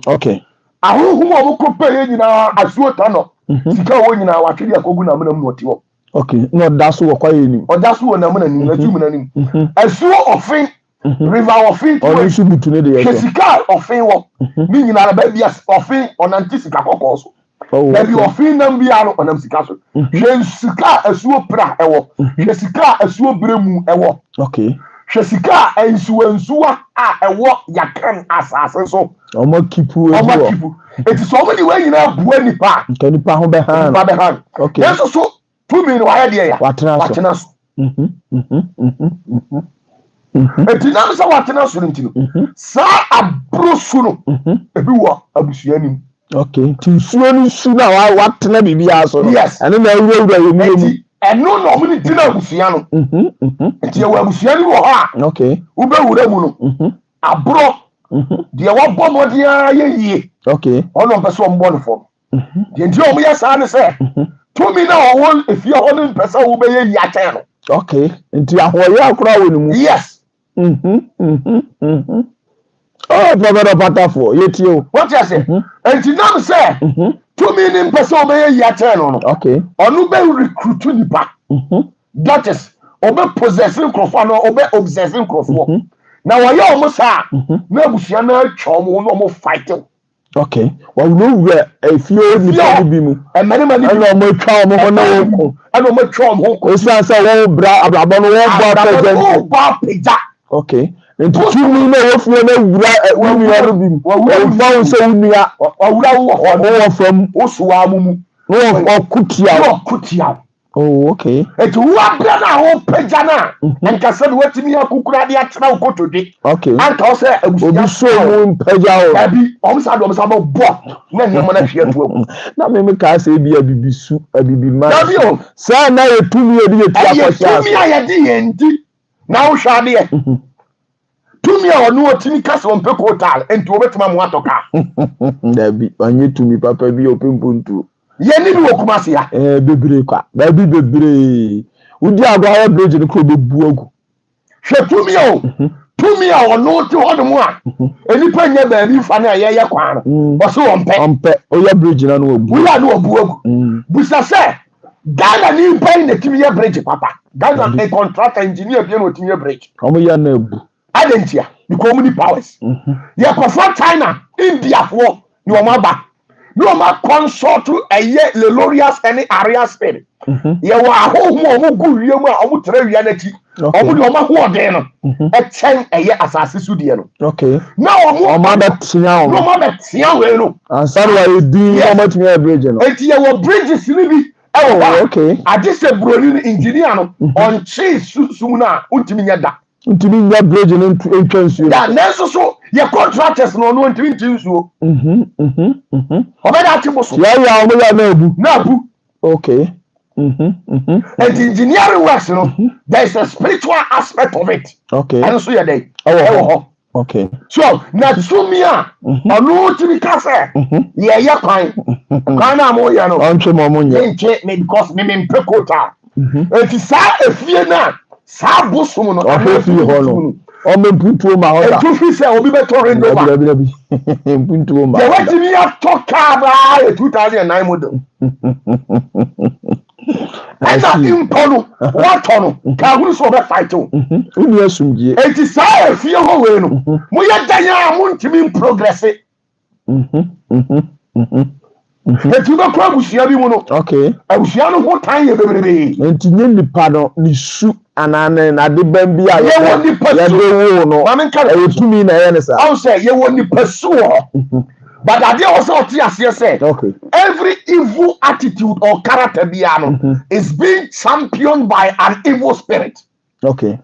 ahohom a wɔn kɔ pɛ yɛ nyinaa asuo ta no, sika a wɔn nyinaa watwe de akɔgu n'amena mu na ɔte hɔ. Okay, na ɔda so wɔ kwaeɛ nim. Ɔda so wɔ n'amena nim, asuo mu n'anim, asuo Ɔfen, river Ɔfen ɔno tuo nso butu ne deɛ hwɛ so. Sika a Ɔfen wɔ ne nyinaa, baabi a Ɔfen ɔnante sika kɔkɔɔ so, baabi Ɔfen nam biara no, ɔnam sika so. Hwɛ sika a asuo Pra ɛwɔ, hwɛ sika a asuo Beremu ɛwɔ, hwɛ sika a nsuwa nsuwa a ɛwɔ Yakan asase so. Ɔmo akipu ɔmo egu hɔ. Akipu eti sɛ ɔmo de wɔn nyinaa bua nipa a, nka nipa ho bɛha nipa no. bɛha no. Nanso so tumi no wayɛ deɛ ya watena so. Watena so. Eti nam sɛ watena so no nti no, saa aburo so no, ebi wɔ abusua nim. Okay, nti nsuo no su na watena biribiara so no, ɛno na awurawura yɛ mu mu. Eti ɛno na ɔmo de gyina abusua no. Eti ɛwɔ abusua no wɔ hɔ a, wobɛwura mu no, aborɔ deɛ wabɔ mmɔden ara yɛ yie, ɔno mpɛ sɛ ɔmbɔ no fam. Deɛ nti a ɔmo yɛ saa ne sɛ tumi na ɔwɔ efie hɔ no mpɛ sɛ wobɛyɛ yie akyɛn no. Okay, nti ahoɔyɛ akora wɔ ne mu. Yes. Oh, Prophet Ɔpatafoɔ, yɛtie o. Wɔte ase? Nti nam sɛ tumi ne mpɛ sɛ ɔbɛyɛ yie akyɛn no, ɔno bɛ recruit nipa, that is, ɔbɛ possess nkurɔfoɔ anaa ɔbɛ obsess nkurɔfoɔ, na wɔyɛ ɔmo saa na abusua no atwa ɔmo ho na ɔmo fight. Okay, wɔwurawura efie nipa no bi mu. Mmarima no bi. Ɛna ɔmo atwa ɔmo ho na wɔn ko. Ɛna ɔmo atwa ɔmo ho ko. Esiane sɛ wɔn bra abrabɔ no wɔn bɔ abrabɔ apagya no nti. Ɔbɔ apagya. Okay, nti tumi na ɛwɔ fie no awura wo nua no bi mu. Wɔwura wo. Ɔmfa wo sɛ wo nua. Ɔwura wo wɔ hɔ no, wɔwɔ fam. Woso wa mo mu. Na ɔko tia na wo. Ɔko tia wo. Oh, okay. Eti wo abrɛ no a wopagya no a, anka sɛ de watumi akukura de atena wo kotodwe. Okay. Anka wo sɛ abusua. Obi so mu mpagya wo. Dabi, wɔn sa de wɔn sa bɛbɔ na nneɛma no ahwie ato agu. Na me me kaa sɛ ebi abibi su, abibi man. Dabi o. Saa na yɛ tumi a yɛde yɛ ti akɔhyɛ ase. Ɛyɛ tumi a yɛde yɛn di na wohwɛ adeɛ. Tumi a ɔno ɔtumi ka sɛ ɔmpɛ kootaal nti wɔbɛtumi amu atɔ kaa. Dabi, ɔnyɛ tumi papa bi a ɔpɛ mpontuo. Yɛn ni bi wɔ Kumasi ha. Ɛɛ bebree kwa, baabi bebree. Wodi agorɔ ayɛ bridge no koro bɛbu agu. Hwɛ tumi o, tumi a ɔno te hɔ nom a nnipa nyɛ baabi nfa no a yɛyɛ kwan no, ɔse ɔmpɛ. Ɔmpɛ, oyɛ bridge no na wabu. Woyɛ a na wabu agu. Busa sɛ Ghana ni bɛn na ɛtumi yɛ bridge papa? Ghana contractor engineer bi na ɔtumi yɛ bridge. Wɔn yɛ na abu. Adɛn ntia? Because wɔn ni powers. Yɛkɔfa China, Indiafoɔ ne wɔn aba ne wɔn akɔnsɔɔto ɛyɛ Lelorias ɛne Aria spirit. Yɛwɔ ahohom a wɔn gu wiem a wɔn tena wia n'akyi. Wɔn de wɔn ahoɔden no ɛkyɛn ɛyɛ asase so deɛ no. Na wɔn abɛtea wɔn. Na wɔn abɛtea wei no. Ansa na wɔayɛ din na wɔn atumi ayɛ bridge no. Eti yɛwɔ bridges ni bi ɛwɔ hɔ a agye sɛ buroni no engineer no ɔnkyee sunsum no a ntumi nyɛ da. Ntumi nyɛ bridge no ntwa nsuo. Da nanso so yɛ contractors no ɔno ntumi nti nsuo. Ɔbɛda ate boso. Yɛ yɛ a wɔn yɛ na abu. Na abu. Okay. And engineering works no, there is a spiritual aspect of it. Okay. Ɛno nso yɛ dɛ. Ɛwɔ hɔ. Okay. So na tumi a ɔno tumi ka sɛ yɛyɛ kwan kwan na mo yɛ no. Ɔntwe mo mo nyɛ. Ntwe me because me me mpɛ kota. Eti saa efie na saa bosom no. Ɔhwɛ fie hɔ no. Ɔmɛ mpuntuo ma hɔ da. Etu fi sɛ obi bɛ tɔ Range Rover. Dabi dabi mpuntuo ma hɔ da. Yɛ wetumi atɔ kaa baa yɛ 2009 model. Ɛna mpo no watɔ no kaa hunu sɛ ɔbɛ fight o. Wonni asomdwie. Eti saa efie hɔ wei no mo yɛ dan a mo ntumi mprogresse. Eti wobɛkɔ abusua bi mu no. Okay. Abusua no ho tan yɛ bebrebe. Nti nye nipa no ne su anaa ne n'ade bɛn bi a yɛwɔ nipa su yɛde wo no. Maame nka ɛyɛ tumi na ɛyɛ ne saa. Ɔn sɛ yɛwɔ nipa su wɔ hɔ. But adeɛ wɔ sɛ ɔte aseɛ sɛ. Okay. Every evil attitude or character biara no is being championed by an evil spirit. Okay.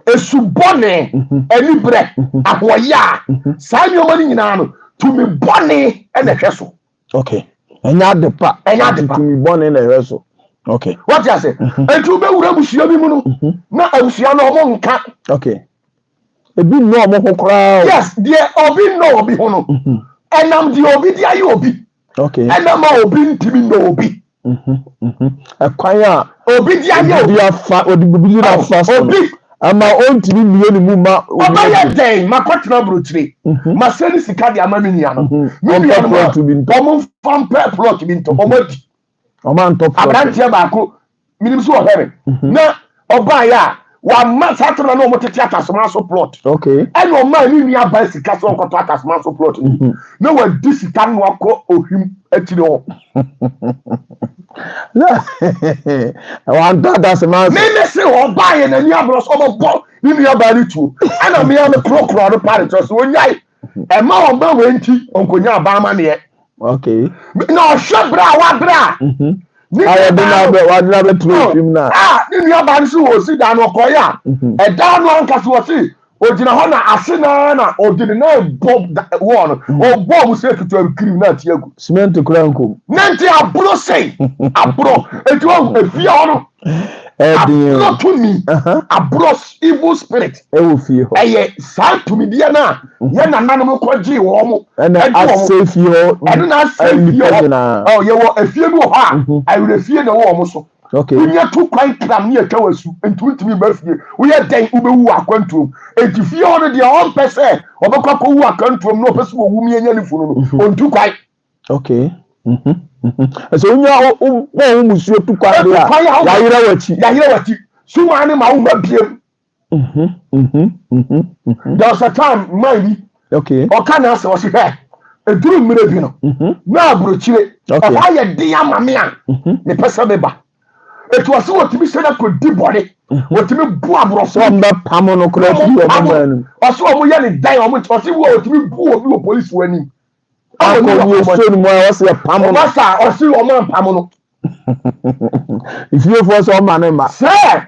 Esu bɔne, anibrɛ, ahoɔyɛ a, saa nneɛma no nyinaa no, tumi bɔne na ɛhwɛ so. Okay. Ɛnyɛ ade pa. Ɛnyɛ ade pa. Tumi bɔne na ɛhwɛ so. Okay. Wɔte ase. Eti wobɛwura abusua bi mu no, na abusua no ɔmo nka. Okay. Ebi nnɔ ɔmo ho koraa. Yes, deɛ obi nnɔ obi ho no, ɛnam deɛ obi de ayɛ obi. Okay. Ɛna ma obi ntumi nnɔ obi. Ɛkwan a obi di ayɛ obi afa obi di afa so obi ama ontumi mmie ne mu ma obi. Ɔbɛyɛ dɛn makɔtena aburokyire ma sɛ ne sika de ama me nua no me nua no ma ɔmo nfa mpɛ plot bi ntɔ ɔmo adi. Ɔmo antɔ plot. Aberanteɛ baako minim so ɔhwɛ me na ɔbaayɛ a wama saa tɛm na na ɔmo tete atasoma so plot. Okay. Ɛna ɔmaa ne nua ba sika sɛ ɔnkɔtɔ atasoma so plot no na wadi sika no akɔ ohwim akyire hɔ. Wantɔ atasoma so. Mímí se ɔbaa yɛ n'ani aborɔ so ɔbɛbɔ ne nua baa ne tuo ɛna mmea no korokoro no pa ne kyerɛ so onyae ɛma ɔma wei nti ɔnkonya aban amaneɛ. Okay. Na ɔhwɛ bere a wabere a. Ne nua baa no wade na bɛtena ofim na. A ne nua baa no so wɔ osi dan no ɔkɔyɛ a ɛdan no ankasa wɔsi ogyina hɔ na ase naa na ɔde ne nan bɔ wɔɔ no ɔbɔ ɔmo sɛ ketewa kirim na ate agu. Cement kura nkom. Ne nti aburo sei aburo eti wɔn efie hɔ no aburo tumi aburo evil spirit ɛwɔ fie hɔ ɛyɛ saa tumideɛ no a yɛ nananom kɔ gye wɔn mo ɛna asɛ fie hɔ ɛno na asɛ fie hɔ ɔ yɛwɔ efie bi wɔ hɔ a awerɛfie na ɛwɔ wɔn so. Okay. Wonya tu kwan kram ne atwa w'asu nti wontumi mma fie. Woyɛ dɛn wobɛwu wɔ akwantuom. Enti fie hɔ no deɛ ɔmpɛ sɛ ɔbɛkɔ akɔwu akwantuom na ɔpɛ sɛ ɔwu mianya ne funu no, ɔntu kwan. Okay. Ɛsɛ wonya wobɔ wo musuo tu kwan de a, yɛayerɛ w'akyi. Yɛayerɛ w'akyi. Sumaa ne ma wo mma biem. There was a time man bi. Okay. Ɔka n'asɛm ɔsi hwɛ eduru mmerɛ bi no na aburokyire ɛhɔ ayɛ den ama me a mepɛ sɛ meba etu ɔsi wɔtumi sɛ na kɔ di bɔne wɔtumi bu aborɔfo. Wɔn bɛ pam no kora fi wɔn mu ɛnu. Ɔsi wɔn yɛ ne dan wɔn ɔsi wɔ wɔtumi bu obi wɔ polisi wɔ anim. Akɔ ni osuo ni mu a ɔsi yɛ pam no. Ɔba sa ɔsi wɔn ampam no. Efiefoɔ sɛ ɔma ne ma. Sɛ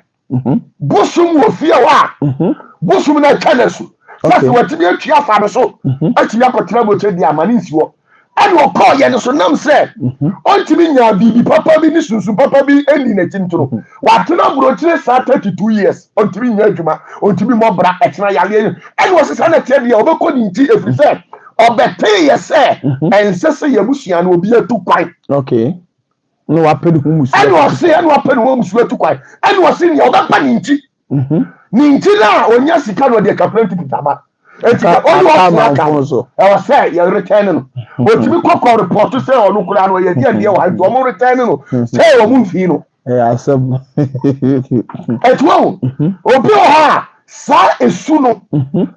bosom wɔ fie hɔ a, bosom no atwa no asu. Sɛ sɛ watumi atwi afa no so, atumi akɔtena aburokyire deɛ ama ne nsi hɔ. Ɛna ɔkɔɔyɛ no so nam sɛ ɔntumi nyaa biribi papa bi ne sunsum papa bi nni n'akyi nti no, watena aburokyire saa 32 years, ɔntumi nyɛ adwuma, ɔntumi mmɔ bra, ɛkyena yareɛ yi. Ɛna ɔsesa na ɛteɛ deɛ ɔbɛkɔ ne nti, ɛfiri sɛ ɔbɛteeɛ sɛ ɛnsɛ sɛ yɛn abusua no obi atu kwan. Okay. Na wapɛ ne ho musuo. Ɛna ɔse ɛna wapɛ ne ho musuo atu kwan. Ɛna ɔse nea ɔbɛba ne nti. Ne nti na ɔnya sika na ɔde atwa plane ticket aba. Eti ka ɔne ɔfo aka ɛwɔ sɛ yɛ return no. Otumi kɔkɔ report sɛ ɔno koraa no ɔyɛ deɛ deɛ wɔ ha nti ɔmo return no sɛ ɔmo mfii no. Ɛyɛ asɛm. Ɛti wɔn obi wɔ hɔ a saa esu no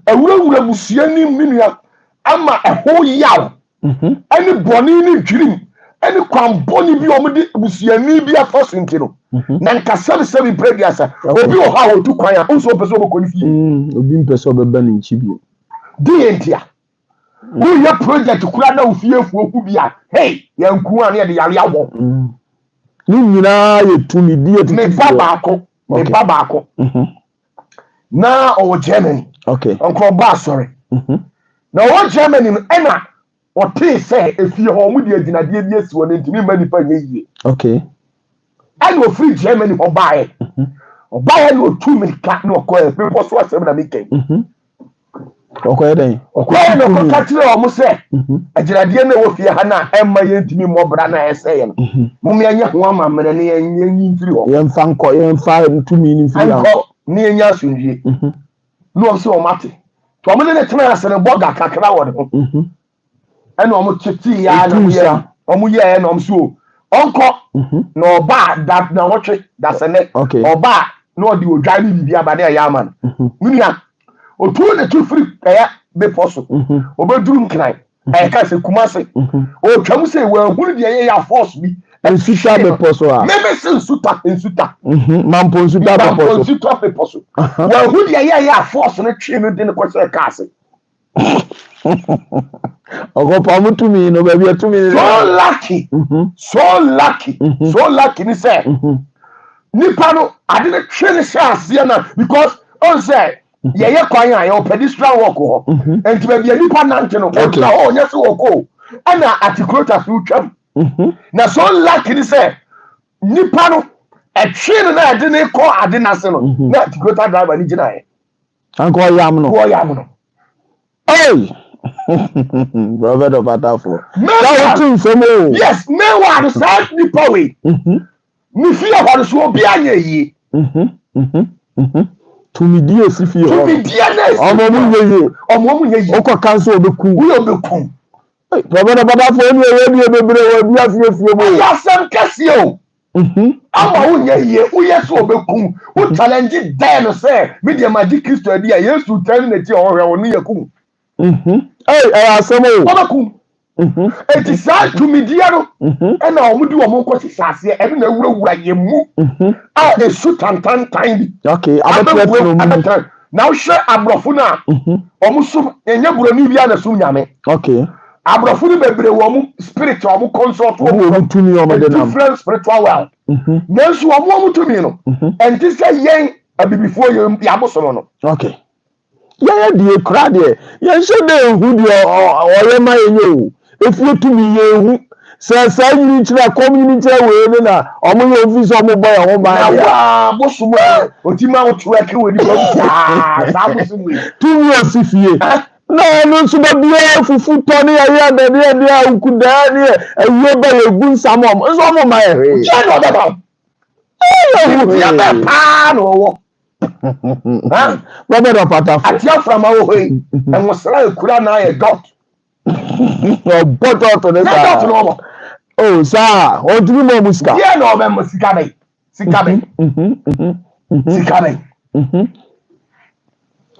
awurawura musua ni mi nua ama ɛho yaw ɛne bɔne ne dwirim ɛne kwan bɔne bi a wɔde busuani bi afa so nti no, na nka sɛbisɛbi mpere duasa, obi wɔ hɔ a otu kwan a nso ɔpɛ sɛ ɔbɛkɔ ne fie. Obi mpɛ sɛ ɔbɛba ne nkyi bio. Di yɛn ntia woyɛ project kura na ofie efuo hu bi a, hey, yɛn nku a ne yɛde yare awɔ. Ne nyinaa yɛ tumi di etutu. Me ba baako, me ba baako na ɔwɔ Germany. Nkorɔ ba asɔre na ɔwɔ Germany no, ɛna ɔtee sɛ efie hɔ ɔmo de agyinadeɛ bi esi hɔ ne ntumi mma nipa nyɛ yie. Ɛna ofiri Germany hɔ baeɛ, ɔbaeɛ na otu mirika na ɔkɔɛ bepɔ so. Asɛm na mi kɛn. Ɔkɔyɛ dɛn? Ɔkɔɛ na ɔkɔka kyerɛ ɔmo sɛ agyinadeɛ na ɛwɔ fie ha na ɛmma yɛntumi mmɔ bra na ɛsɛ yɛ no, mo yɛnyɛ ho amammerɛ ne yɛnyi mfiri hɔ. Yɛmfa nkɔ, yɛmfa tumi no mfiri ha nkɔ ne yɛnyɛ asomdwie. Na ɔmo sɛ ɔmo ate nti ɔmo ne ne tena ase no, bɔga kakra wɔ ne ho, ɛna ɔmo tete ya na ɔmo yɛ ɛna ɔmo so ɔnkɔ na ɔbaa da na ɔtwe dasɛnɛ ɔbaa na ɔde odwa ne biribi aba ne ɛyɛ ama no. Nua otu ne tu firi ɛyɛ bepɔ so, obɛduru Nkran, ɛyɛ ka sɛ Kumase, otwam sɛ wɔahunu deɛ ɛyɛ yɛ force bi. Nsuta bepɔ so a. Mɛmɛ sɛ Nsuta, Nsuta. Mampo Nsuta bepɔ so. Mampo Nsuta bepɔ so, wɔahu deɛ ɛyɛ yɛ force no twe no de no kɔhyɛ kaa ase. Ɔkɔpam tumi no baabi atumi. So lucky, so lucky, so lucky ni sɛ nipa no ade no twe ne hyɛ aseɛ na because ɔn sɛ yɛyɛ kwan a yɛwɔ pedestrian walk hɔ, nti baabi a nipa nante no, ɔgyina hɔ, ɔnyɛ sɛ wɔkɔ, ɛna atikulota so twam. Na so lucky ni sɛ nipa no ɛtwe no na ɛde ne kɔ ade n'ase no na atikulota driver ni gyina yɛ. Anka ɔyam no. Ɔyam no. Hey! Prophet of Atafo. Meanwhile, wotu nsɛm o. Yes, meanwhile saa nipa wei ne fie hɔ no so obi anyɛ yie. Tumidie esi fie hɔ. Tumidie na esi. Ɔmo ɔmo nyɛ yie. Ɔmo ɔmo nyɛ yie. Okɔ kanso obeku. Woyɛ obeku. Prophet of Atafo, ɛni ɛyɛ deɛ bebree wɔ ebi afie fie mu. Ɛyɛ asɛm kɛseɛ o. Ama wonyɛ yie, woyɛ sɛ obekum wo, challenge dɛn no sɛ me deɛ ma gye Kristo adi a Yesu tɛn n'akyi a ɔhwɛ wo ne yɛ kum. Ɛyɛ asɛm o. Ɔbɛkum. Eti saa tumidie no ɛna wɔn de wɔn kɔ hyehyɛ aseɛ, ɛno na ewurawura yɛn mu a esu tantantan bi. Okay, abɛtena mu. Abɛtena na wohwɛ aborɔfo no a wɔn som, ɛnyɛ buroni bi a na som Nyame. Aborɔfo no bebree wɔ wɔn spirit a wɔn consult. Wɔn wɔ tumi wɔn de nam. Different spiritual world, nanso wɔn tumi no ɛnti sɛ yɛn abibifoɔ yɛn yɛabosom no. Okay, yɛyɛ deɛ kura deɛ yɛnhyɛ dɛ ehu deɛ ɔyɛ ma yɛnyɛ o, efie tumi yɛ ehu sɛ saa nyini nkyerɛ kɔm nyini nkyerɛ wei ne na ɔmo yɛ ofi sɛ ɔmo bɔ yɛn ho ban. Na waa bosom a oti ma wotu ɛke wɔ nipa mu saa saa bosom wei. Tumi osi fie na ɔno nso baabiara fufu tɔ ne yɛyɛ ɛdɛ ne yɛde awukudaa ne ɛyie ba yɛ gu nsam, ɔmo nso ɔmo ma yɛ hwee. Kyɛ na ɔbɛba wo. Ɛyɛ hu. Deɛ bɛ paa na ɔwɔ. Bɛbɛ dɔ patafo. Ate aframa wɔ hɔ yi, ɛnwosra ekura na ayɛ dot. Ɔbɔ dot ne Na saa. Dot na ɔbɔ. O saa ɔntumi ma ɔmo sika. Deɛ na ɔbɛ mo sika bɛyi, sika bɛyi, sika bɛyi.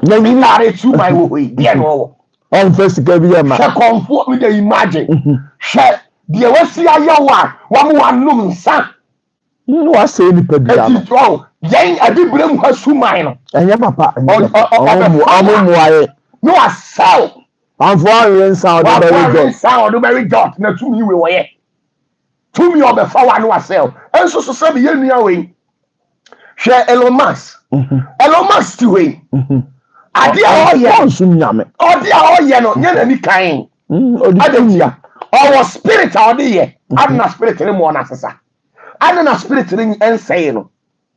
Na yi Mitaare tu ban wɔ hɔ yi, deɛ na ɔwɔ. Ɔnfɛ sika bi yɛ ma. Hwɛ kɔnfoɔ mi de, imagine. Hwɛ deɛ wasi ayɛ wo a wɔn wanom nsa. Ne wasɛe nipadua no. Eti ɔ yɛn abibire mu ha suman no. Ɛnyɛ papa, ɛnyɛ papa. Ɔbɛfa ɔmo mmoa yɛ. Ne wasɛw. Amfo awie nsa a ɔde bɛwe Wakɔ dɔt. nsa a ɔde bɛwe dot na tumi wei wɔyɛ. Tumi a ɔbɛfa wa ne wasɛw. Ɛnso so sɛ yɛn nua wei, hwɛ Elon Musk. Elon Musk ti wei, adeɛ a ɔyɛ, Ɔnsom Nyame. Ɔde a ɔyɛ no nyɛ n'ani kan. Ɔde tumi. Adantia ɔwɔ spirit a ɔde yɛ ade, na spirit no mu ɔno asesa ade, na spirit no nsɛe no.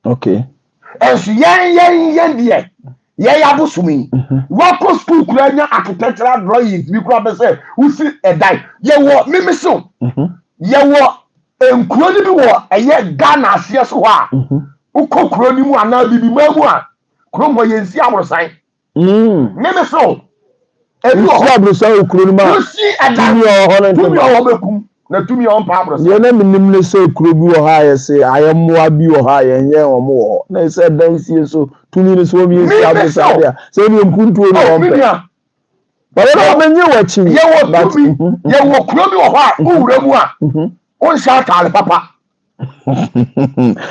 Ɛnso yɛn deɛ, yɛyɛ abosom yi, wakɔ school kura nya architectural drawings bi kura bɛ sɛ wosi ɛdan. Yɛwɔ mímí so, yɛwɔ nkuro no bi wɔ ɛyɛ Ghana aseɛ so hɔ a, wokɔ kuro no mu anaa bibi maa mu a, kurom hɔ yɛnsi aborosan. Mímí so ebi wɔ Nsi hɔ. aborosan wɔ kuro no mu a, Wosi ɛdan, tumi a ɔwɔ hɔ no tumi a ntoma. ɔwɔ bɛkum na tumi a ɔmpa aborosan. Deɛ na menim ne sɛ kuro bi wɔ ha a yɛsɛ ayɛ mmoa bi wɔ ha a yɛnyɛ wɔn wɔ hɔ, na ɛsɛ dan sie so tumi no so wɔn yɛnsi Mímí aborosan so deɛ sɛ ebi mpuntuo no oh wɔn mi pɛ nua. Bàbá náà wɔn nye wɔ akyi. Yɛwɔ But tumi. Yɛwɔ kuro bi wɔ hɔ a, wowura mu a, wonhyɛ ataare papa.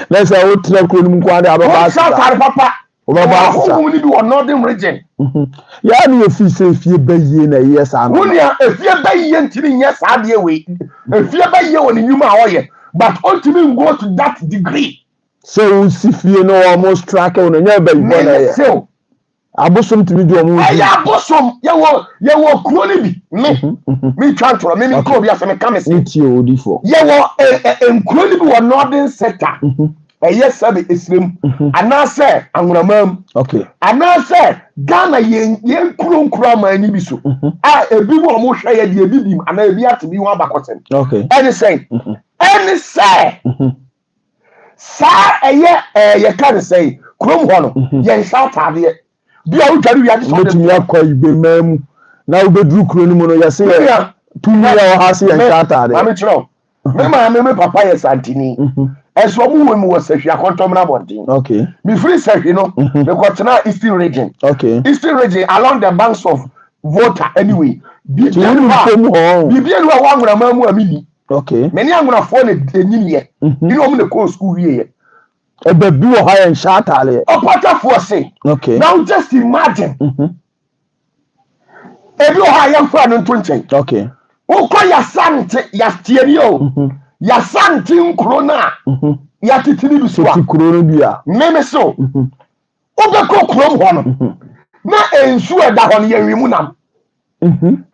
Na sɛ wotena kuro no mu nko ade abɛba Wonhyɛ asesa ataare papa. Wobɛba Yɛwɔ asesa. ahonhom no bi wɔ Northern Region. Yɛa ne yɛfii sɛ efie bɛyie na ɛyɛ saa Wo no. nua, efie bɛyie ntumi nyɛ saa adeɛ wei. Efie bɛyie wɔ ne nnwuma a ɔyɛ, but ɔntumi go to that degree. Sɛ wosi fie no, wɔn strike wo no, nyɛ bɛyifoɔ na Mene ɛyɛ sew. Abosom tumi di wɔn Ɛyɛ ho. Abosom. Yɛwɔ kuro no bi, me twa ntorɔ, me nkuro bi asɛ meka me se Ne tie odifoɔ. Yɛwɔ ɛ ɛ nkuro no bi wɔ Northern sector, ɛyɛ sɛbi Esirem anaasɛ Anwonaman anaasɛ Ghana yɛn nkuro aman ni bi so a, ebi mu a wɔn hwɛ yɛ deɛ, ebi bi mu anaa ebi ate bi ho abakɔsɛm. Ɛne sɛ saa ɛyɛ yɛka ne sɛn, kurom hɔ no, yɛn nhyɛ ataadeɛ bi a wodware wia de sɛ ɔde Wobɛtumi akɔ Igbeman mu na wobɛduru kuro no mu no, yɛse yɛ Menua, tumi a wɔ ha se yɛnhyɛ ataadeɛ. Maame, kyerɛ wo, me maame, me papa yɛ Santini, ɛso ɔmo wɔ mu wɔ Sahwi Akɔntɔmina abɔnten. Mefiri Sahwi no, mekɔtena Eastern Region. Eastern Region, along the banks of Volta. Anyway, Nti wonim kurom hɔ? Biribi ani hɔ a wɔ Anwonaman mu a menni. Okay. Me ne Anwonafoɔ na ɛnyiniɛ ne ɔmo na kɔɔ sukuu wieɛ. Ɛbɛ bi wɔ ha yɛnhyɛ ataadeɛ. Ɔpatafoɔ se, now just imagine, ebi wɔ hɔ a yɛmfa no nto nkyɛn. Wokɔ Yasante, yastiani o, Yasante nkuro no a yɛatete no bi so a, tete kuro no bi a, meme so wobɛkɔ kurom hɔ no na nsuo a ɛda hɔ no, yɛnwi mu nam.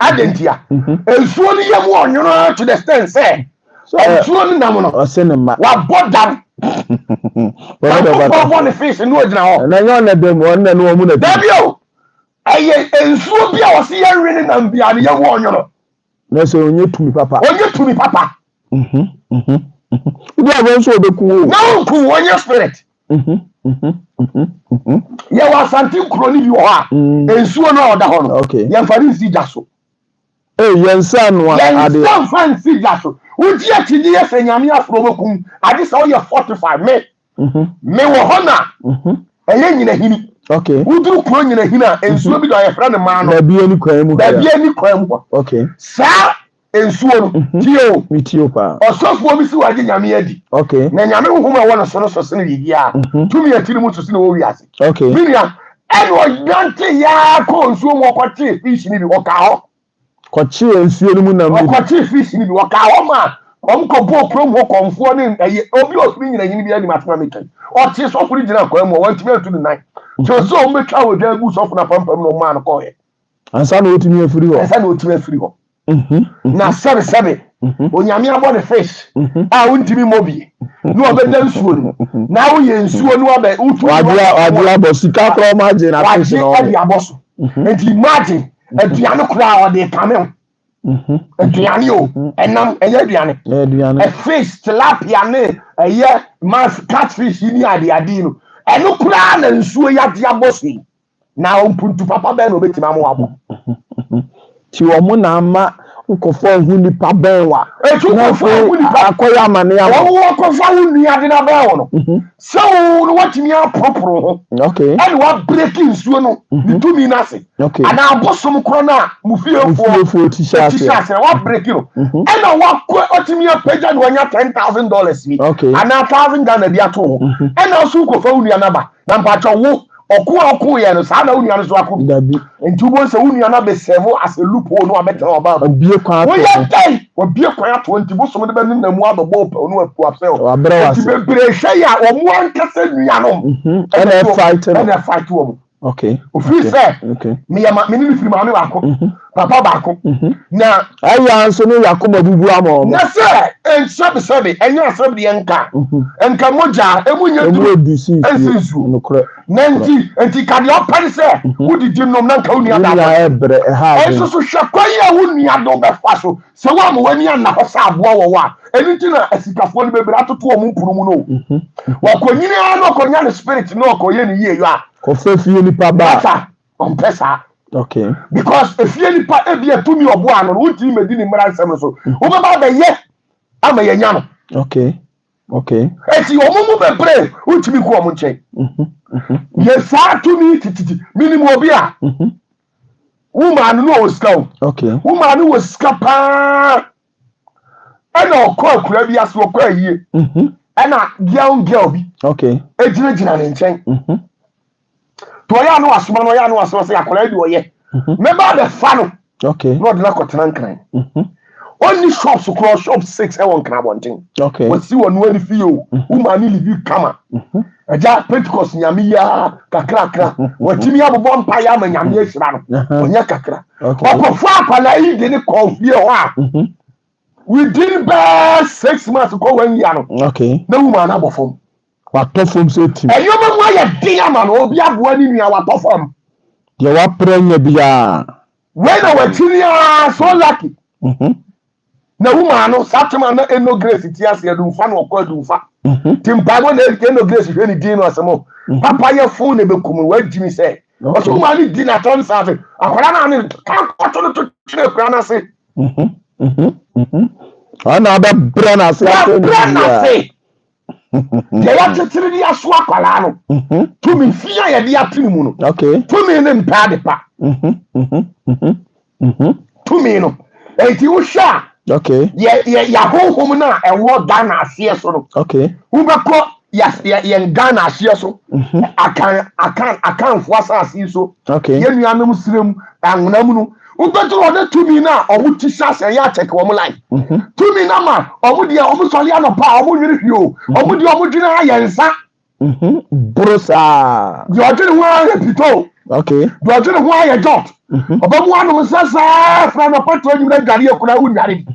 Adentia nsuo no yɛ mu ɔnwono to the extent sɛ nsuo no nam no ɔse ne ma wabɔ dam. Nyankopɔn bɔ ne fish ne ogyina hɔ. Ɛna nyɛ ɔna dɛm, ɔna ne wɔn na Dabi o, ɛyɛ nsuo bi a wɔsi yɛnwi ne nam bia no yɛ mu ɔnwono. Na sɛ onye tumi papa. Onye tumi papa. Wodi agorɔ nso, ɔbɛku wo. Na nku wɔnyɛ spirit. Yɛwɔ Asante nkuro no bi wɔ hɔ a, nsuo no a ɔda hɔ no, yɛmfa ne nsi gya so. Ee, yɛn nsa noa adeɛ. Yɛnsa mfa nsi gya so. Wogye akyinnye yɛ sɛ Nyame aforo bɛkum agye sɛ woyɛ fortify me. Me wɔ hɔ na ɛyɛ Nyinahini. Woduru kuro Nyinahini a, nsuo bi da yɛfrɛ no maa no. Baabi ani kwan mu ha. Baabi ani kwan mu hɔ. Saa nsuo no, tie o. Mi tie o paa. Ɔsɔfoɔ bi si wagye Nyame adi na Nyame honhom a ɛwɔ no so no so sene biribiara, tumi akyiri mu so sene wɔ wiase. Me nua, ɛna ɔnante yaa kɔɔ nsuo mu, ɔkɔkyee fish no bi, ɔkaa hɔ. Kɔkye nsuo no mu nam no bi. Ɔkɔkyee fish no bi, ɔkaa hɔ ma ɔm kɔbɔɔ kurom hɔ kɔnfoɔ ne ɛyɛ obi a ɔfiri Nyinahini bi anim atoma meka yi. Ɔte sɔfo no gyina kwan mu a, wantumi antu ne nan kyerɛ sɛ ɔm bɛtwa wɔ dwa agu sɔfo no apampam na ɔmaa no kɔɔɛ. Ansa na wɔtumi afiri hɔ. Ansa na ɔtumi afiri hɔ. Na sɛbesɛbe, Onyame abɔ ne fish a wontumi mmɔ bi na ɔbɛda nsuo no mu na woyɛ nsuo no abɛ wotu. Wagye abɔ sika koraa, ɔmo agye na fish wagye na ɛde ɔyɛ. Abɔ so. Nti imagine, aduane koraa ɔde kame ho. Aduane o, ɛnam ɛyɛ aduane. Ɛyɛ aduane. Ɛ fish tilapia ne ɛyɛ mass catfish yi ne adeade yi no, ɛno koraa na nsuo yi agye abɔ so yi, na mpuntu papa bɛn na obetumi ama wabɔ? Ti wɔn na ama nkɔfo ahu nipa bɛn wa. Etu na nkɔfo ahu afei nipa. Akɔyɛ amane ama. Wɔn wɔkɔfa wo nua de na bɛn wɔ no sɛ wo no watumi aporoporo ho ɛna wabreak nsuo no ne tumi no ase anaa abosom korɔ no a mo fiefoɔ fiefoɔ ti hyɛ ti hyɛ aseɛ. Ase na wabreak no, ɛna wakɔ ɔtumi apagya na wanya $10,000 bi anaa 1,000 Ghana bi ato ho, ɛna nso wokɔfa wo nua naba na mpakyɛ wo. Ɔko a ɔko yɛ no saa na wo nua no so ako bi. Dabi. Nti wobɛhu sɛ wo nua no abɛsɛvo as a loophole no abɛtena ɔbaa mu. Wabue kwan ato Woyɛ ho. dɛn? Wabue kwan ato hɔ nti bosom no bɛnenam mu abɛbɔ wo pɛw no wasɛ wo. Wabrɛ wo Nti ase. bebree hwɛ yɛ a wɔn ankasa nuanom Ɛna ɛfight no. ɛna ɛfight wɔn. Okay. Ofiri Okay. sɛ Okay. meyɛ ma me ne no firi maame baako, papa baako. Na Ɛyɛ nso ne Yakobo bubu ama wɔn. Na sɛ nsɛbesɛbe ɛnyɛ asɛm deɛ nka nka mogya emu nyɛ Emu duru edu si ɛnsi nsuo. nsuo. Nokorɛ. Na nti nti ka deɛ ɔpɛ ne sɛ wodidi nom na nka wo nua Wo da nua abɔnten. ɛbrɛ ɛha Ɛnso adwene. so hwɛ kwan a wo nua do bɛfa so sɛ woama w'ani anna hɔ sɛ aboa wɔ hɔ a ɛno nti na asikafoɔ no bebree atoto wɔn mpono mu no. Wɔkɔnyini ara na ɔkɔnya ne spirit na ɔkɔyɛ ne yie yɔ a Kɔfɛ fie nipa ba. masa ɔmpɛ saa. Okay. Because efie nipa ebi atumi ɔboa ano no wontumi mɛdi ne mmara nsɛm no so wobɛba abɛyɛ ama yɛnya no. Okay. Okay. Eti wɔn mu bebree wontumi kɔ wɔn nkyɛn. Yɛ saa tumi tititi minim obi a wo maa no no wɔ sika o. Okay. Wo maa no wɔ sika paa ɛna ɔkɔ akura bi ase ɔkɔ ayie ɛna young girl bi Okay. egyinagyina ne nkyɛn. To ɔyɛ ano asoma no ɔyɛ ano asoma sɛ akwadaa bi ɔyɛ mɛba abɛfa no Okay. na ɔde no akɔtena Nkran. Ɔnni shops korɔ shop six ɛwɔ Nkran abɔnten. Okay. Wɔsi wɔ noa ne fie o. Wo maa ne livi kama. Agya Pentecost nyame yi ara kakrakra. Watumi abobɔ mpaeɛ ama nyame ahyira no. Ɔnyɛ kakra. Okay. Ɔkɔfa akwadaa yi de ne kɔɔ fie hɔ a within bɛɛ 6 months kɔ one year no Okay. na wo maa no abɔ fam. Watɔ fam sɛ tim. Ɛnneɛma mu ayɛ den ama no obi aboa ne nua watɔ fam. Deɛ wapere nya biara. Wei na wakyini ara so lucky. Na wo maa no saa tema na Eno Grace ti ase adumfa na ɔkɔ adumfa. Ti mpaebɔ na Eno Grace hwɛ ne din no asɛm o. Papa yɛ fon na ebekum no wagyi mi sɛ. Ɔsɛ wo maa no di n'atɔ nsa ase. Akwadaa naa ne kankɔto no to kyerɛ akura n'ase. Ɔna abɛbrɛ n'ase ato ne Wabrɛ biara. n'ase. Deɛ yɛakyekyere de aso akwadaa no. Tumi fi a yɛde ato ne mu no. Okay. Tumi ne mpɛ ade pa. Tumi no. Eti wohwɛ a Okay. yɛ yɛ yɛahonhom no a ɛwɔ Ghana aseɛ so no. Okay. Wobɛkɔ yɛ yɛn Ghana aseɛ so. Akan akan Akanfoɔ asase yi so. Okay. Yɛn nuanom serem anwona mu no. Wobɛduru hɔ na tumi no a ɔmo ti hyɛ ase ɛyɛ akyɛke wɔn life. Tumi no ma ɔmo deɛ ɔmo sɔre anɔpa a ɔmo nwene hwee o. Ɔmo deɛ ɔmo dwene ayɛ nsa. Boro saa. Deɛ ɔdwene ho ayɛ pito. Okay. Deɛ ɔdwene ho ayɛ jot. Ɔbɛmu anom nsa saa fira anɔpa to anwummerɛ adware akura wo nnware bi.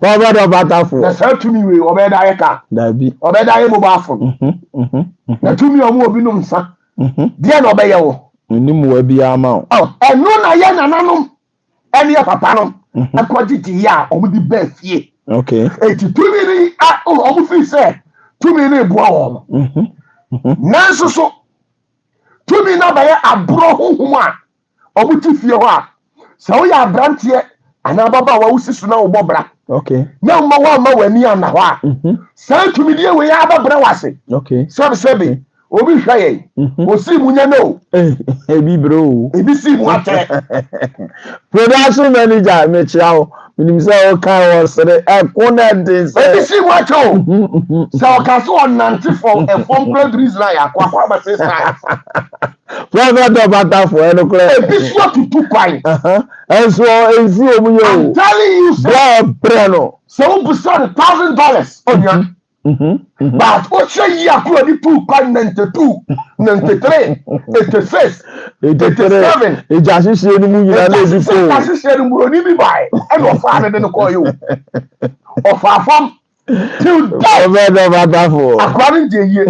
Bàbá dọ̀ bàtàfo. Na saa tumi wei ɔbɛyɛ da ayɛ kaa. Dabi. Ɔbɛyɛ da ayɛ mobile phone. Na tumi a ɔmo obi nom nsa. Deɛ na ɔbɛyɛ wo. Onim wa biara ma wo. Ɛno na yɛ nananom ɛne yɛ papa nom ɛkɔ gyegye yɛ a ɔmo de bɛɛ fie. Okay. Eti tumi ni a ɔmo fi sɛ tumi ni boa wɔn. Nanso so tumi na bɛyɛ aborɔ honhom a ɔmo ti fie hɔ a sɛ woyɛ aberanteɛ anaa ababaawa wosi so na wobɔ bra Okay. na mma woamma w'ani anna hɔ a saa tumidie wei abɛbrɛ w'ase. Okay. Sɛbesɛbe obi hwɛ yɛn osii mu nyɛ no Ebi bere o. ebi sii mu akyɛ. Production manager mekyia wo. Menim sɛ woka wɔ sere ɛko na ɛden Ebi sɛ. sii mu akyɛ o. Sɛ ɔka so ɔnante fam ɛfam kura duru Israel akɔ akɔ aba sɛ Israel. Prophet dọ̀ bàtàfo ɛno korɛ. Ebi so atutu kwan. Ɛnso ɛnsi wɔn yɛ I'm o. telling you sɛ Brɛ ɔbrɛ no. sɛ wobusa no $1,000 onua but wohyɛ yi akoro de tu kwan 92, 93, 86, 87. Ìjà ṣíṣe ni mu nyinaa na ebi kó o. Ahyehyɛ no buroni bi bae ɛna ɔfaa ne de no kɔɔ yi o ɔfaa fam till death. Prophet dọ̀ bàtàfo. Akora no ngye yie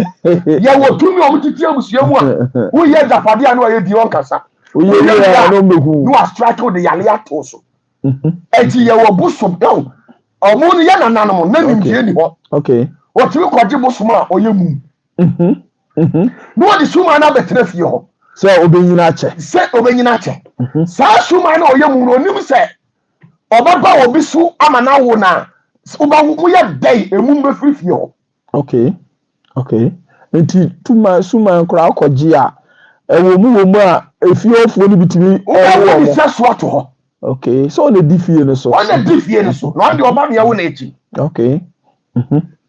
yɛwɔ tumi a ɔmo tete abusua mu a woyɛ agyapadeɛ a na ɔyɛ di ɔnkasa. Oyè yɛ ɛno mbehu. Na wastrike wo de yale ato so eti yɛwɔ bosom ɛwɔ ɔmo no yɛ nananom na nimdeɛ ni hɔ. Okay. Wɔtumi kɔgye bosom a ɔyɛ mum na wɔde suma no abɛtena fie hɔ. Sɛ obenyina akyɛ. Sɛ ɔbɛnyina akyɛ saa suma no a ɔyɛ mum no onim sɛ ɔbɛba obi so ama no awo na wobɛwo moyɛ dɛn emum bɛfiri fie hɔ. Okay. Okay. Nti tuma suman koraa akɔgye a ɛwɔ mu wɔ mu a efie ɔfoɔ no bi tumi ɛwɔ Wobɛwo ne wɔn. sɛ so ato hɔ. Okay. Sɛ ɔna di fie no so. Ɔna di fie no so na ɔde ɔba meɛwo n'akyi. Okay.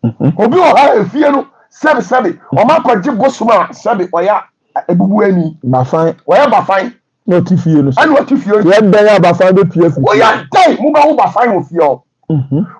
Obi wɔ ha efie no Sɛbi sɛbi, wɔn akɔgye bosom a sɛbi ɔyɛ ebubuani. Bafan. Ɔyɛ bafan. Na ɔte fie no so. Ɛna ɔte fie no. Yɛ dɛn a bafan bɛpue afiri fie. Woyɛ dɛn mobɛwo bafan wɔ fie hɔ.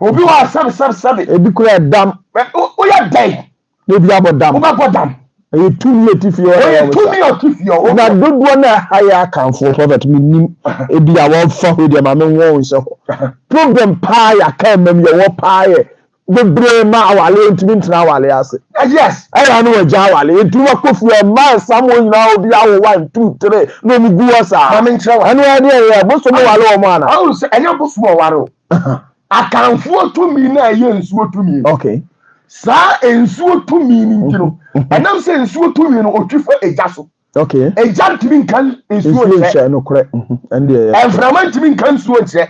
Obi wɔ a sɛbi sɛbi sɛbi. Ebi kura dam. Woyɛ dɛn. Na ebi abɔ dam. Wobɛbɔ dam. Ɛyɛ tumi a ɛte fie hɔ. Ɛyɛ tumi a ɔte fie hɔ. Na dodoɔ no a ɛha yɛ Akanfoɔ prophet menim ebi a wɔmfa hɔ deɛ ma menwɔ wo nhyɛ hɔ. Problem paa yɛ Akan mam yɛwɔ paa yɛ bebree ma awale ntumi ntena awale ase. Yes. Ɛyɛ ano wɔgya awale nti wakɔ fie mmaa nsam wɔn nyinaa obi awo 1, 2, 3 na wɔn gu hɔ saa. Maame nkyerɛ wa. Ɛno ɛdeɛ yɛ bosom wale wɔn ana. Ɔn sɛ ɛnyɛ bosom ɔware o. Akanfoɔ tumi na ɛyɛ nsuo tumi. Saa nsuo tumi ni nti no, ɛnam sɛ nsuo tumi no otwi fa egya so. Egya ntumi nka nsuo nkyerɛ. Nokorɛ. Ɛndeɛ yɛ. Mframa ntumi nka nsuo nkyerɛ.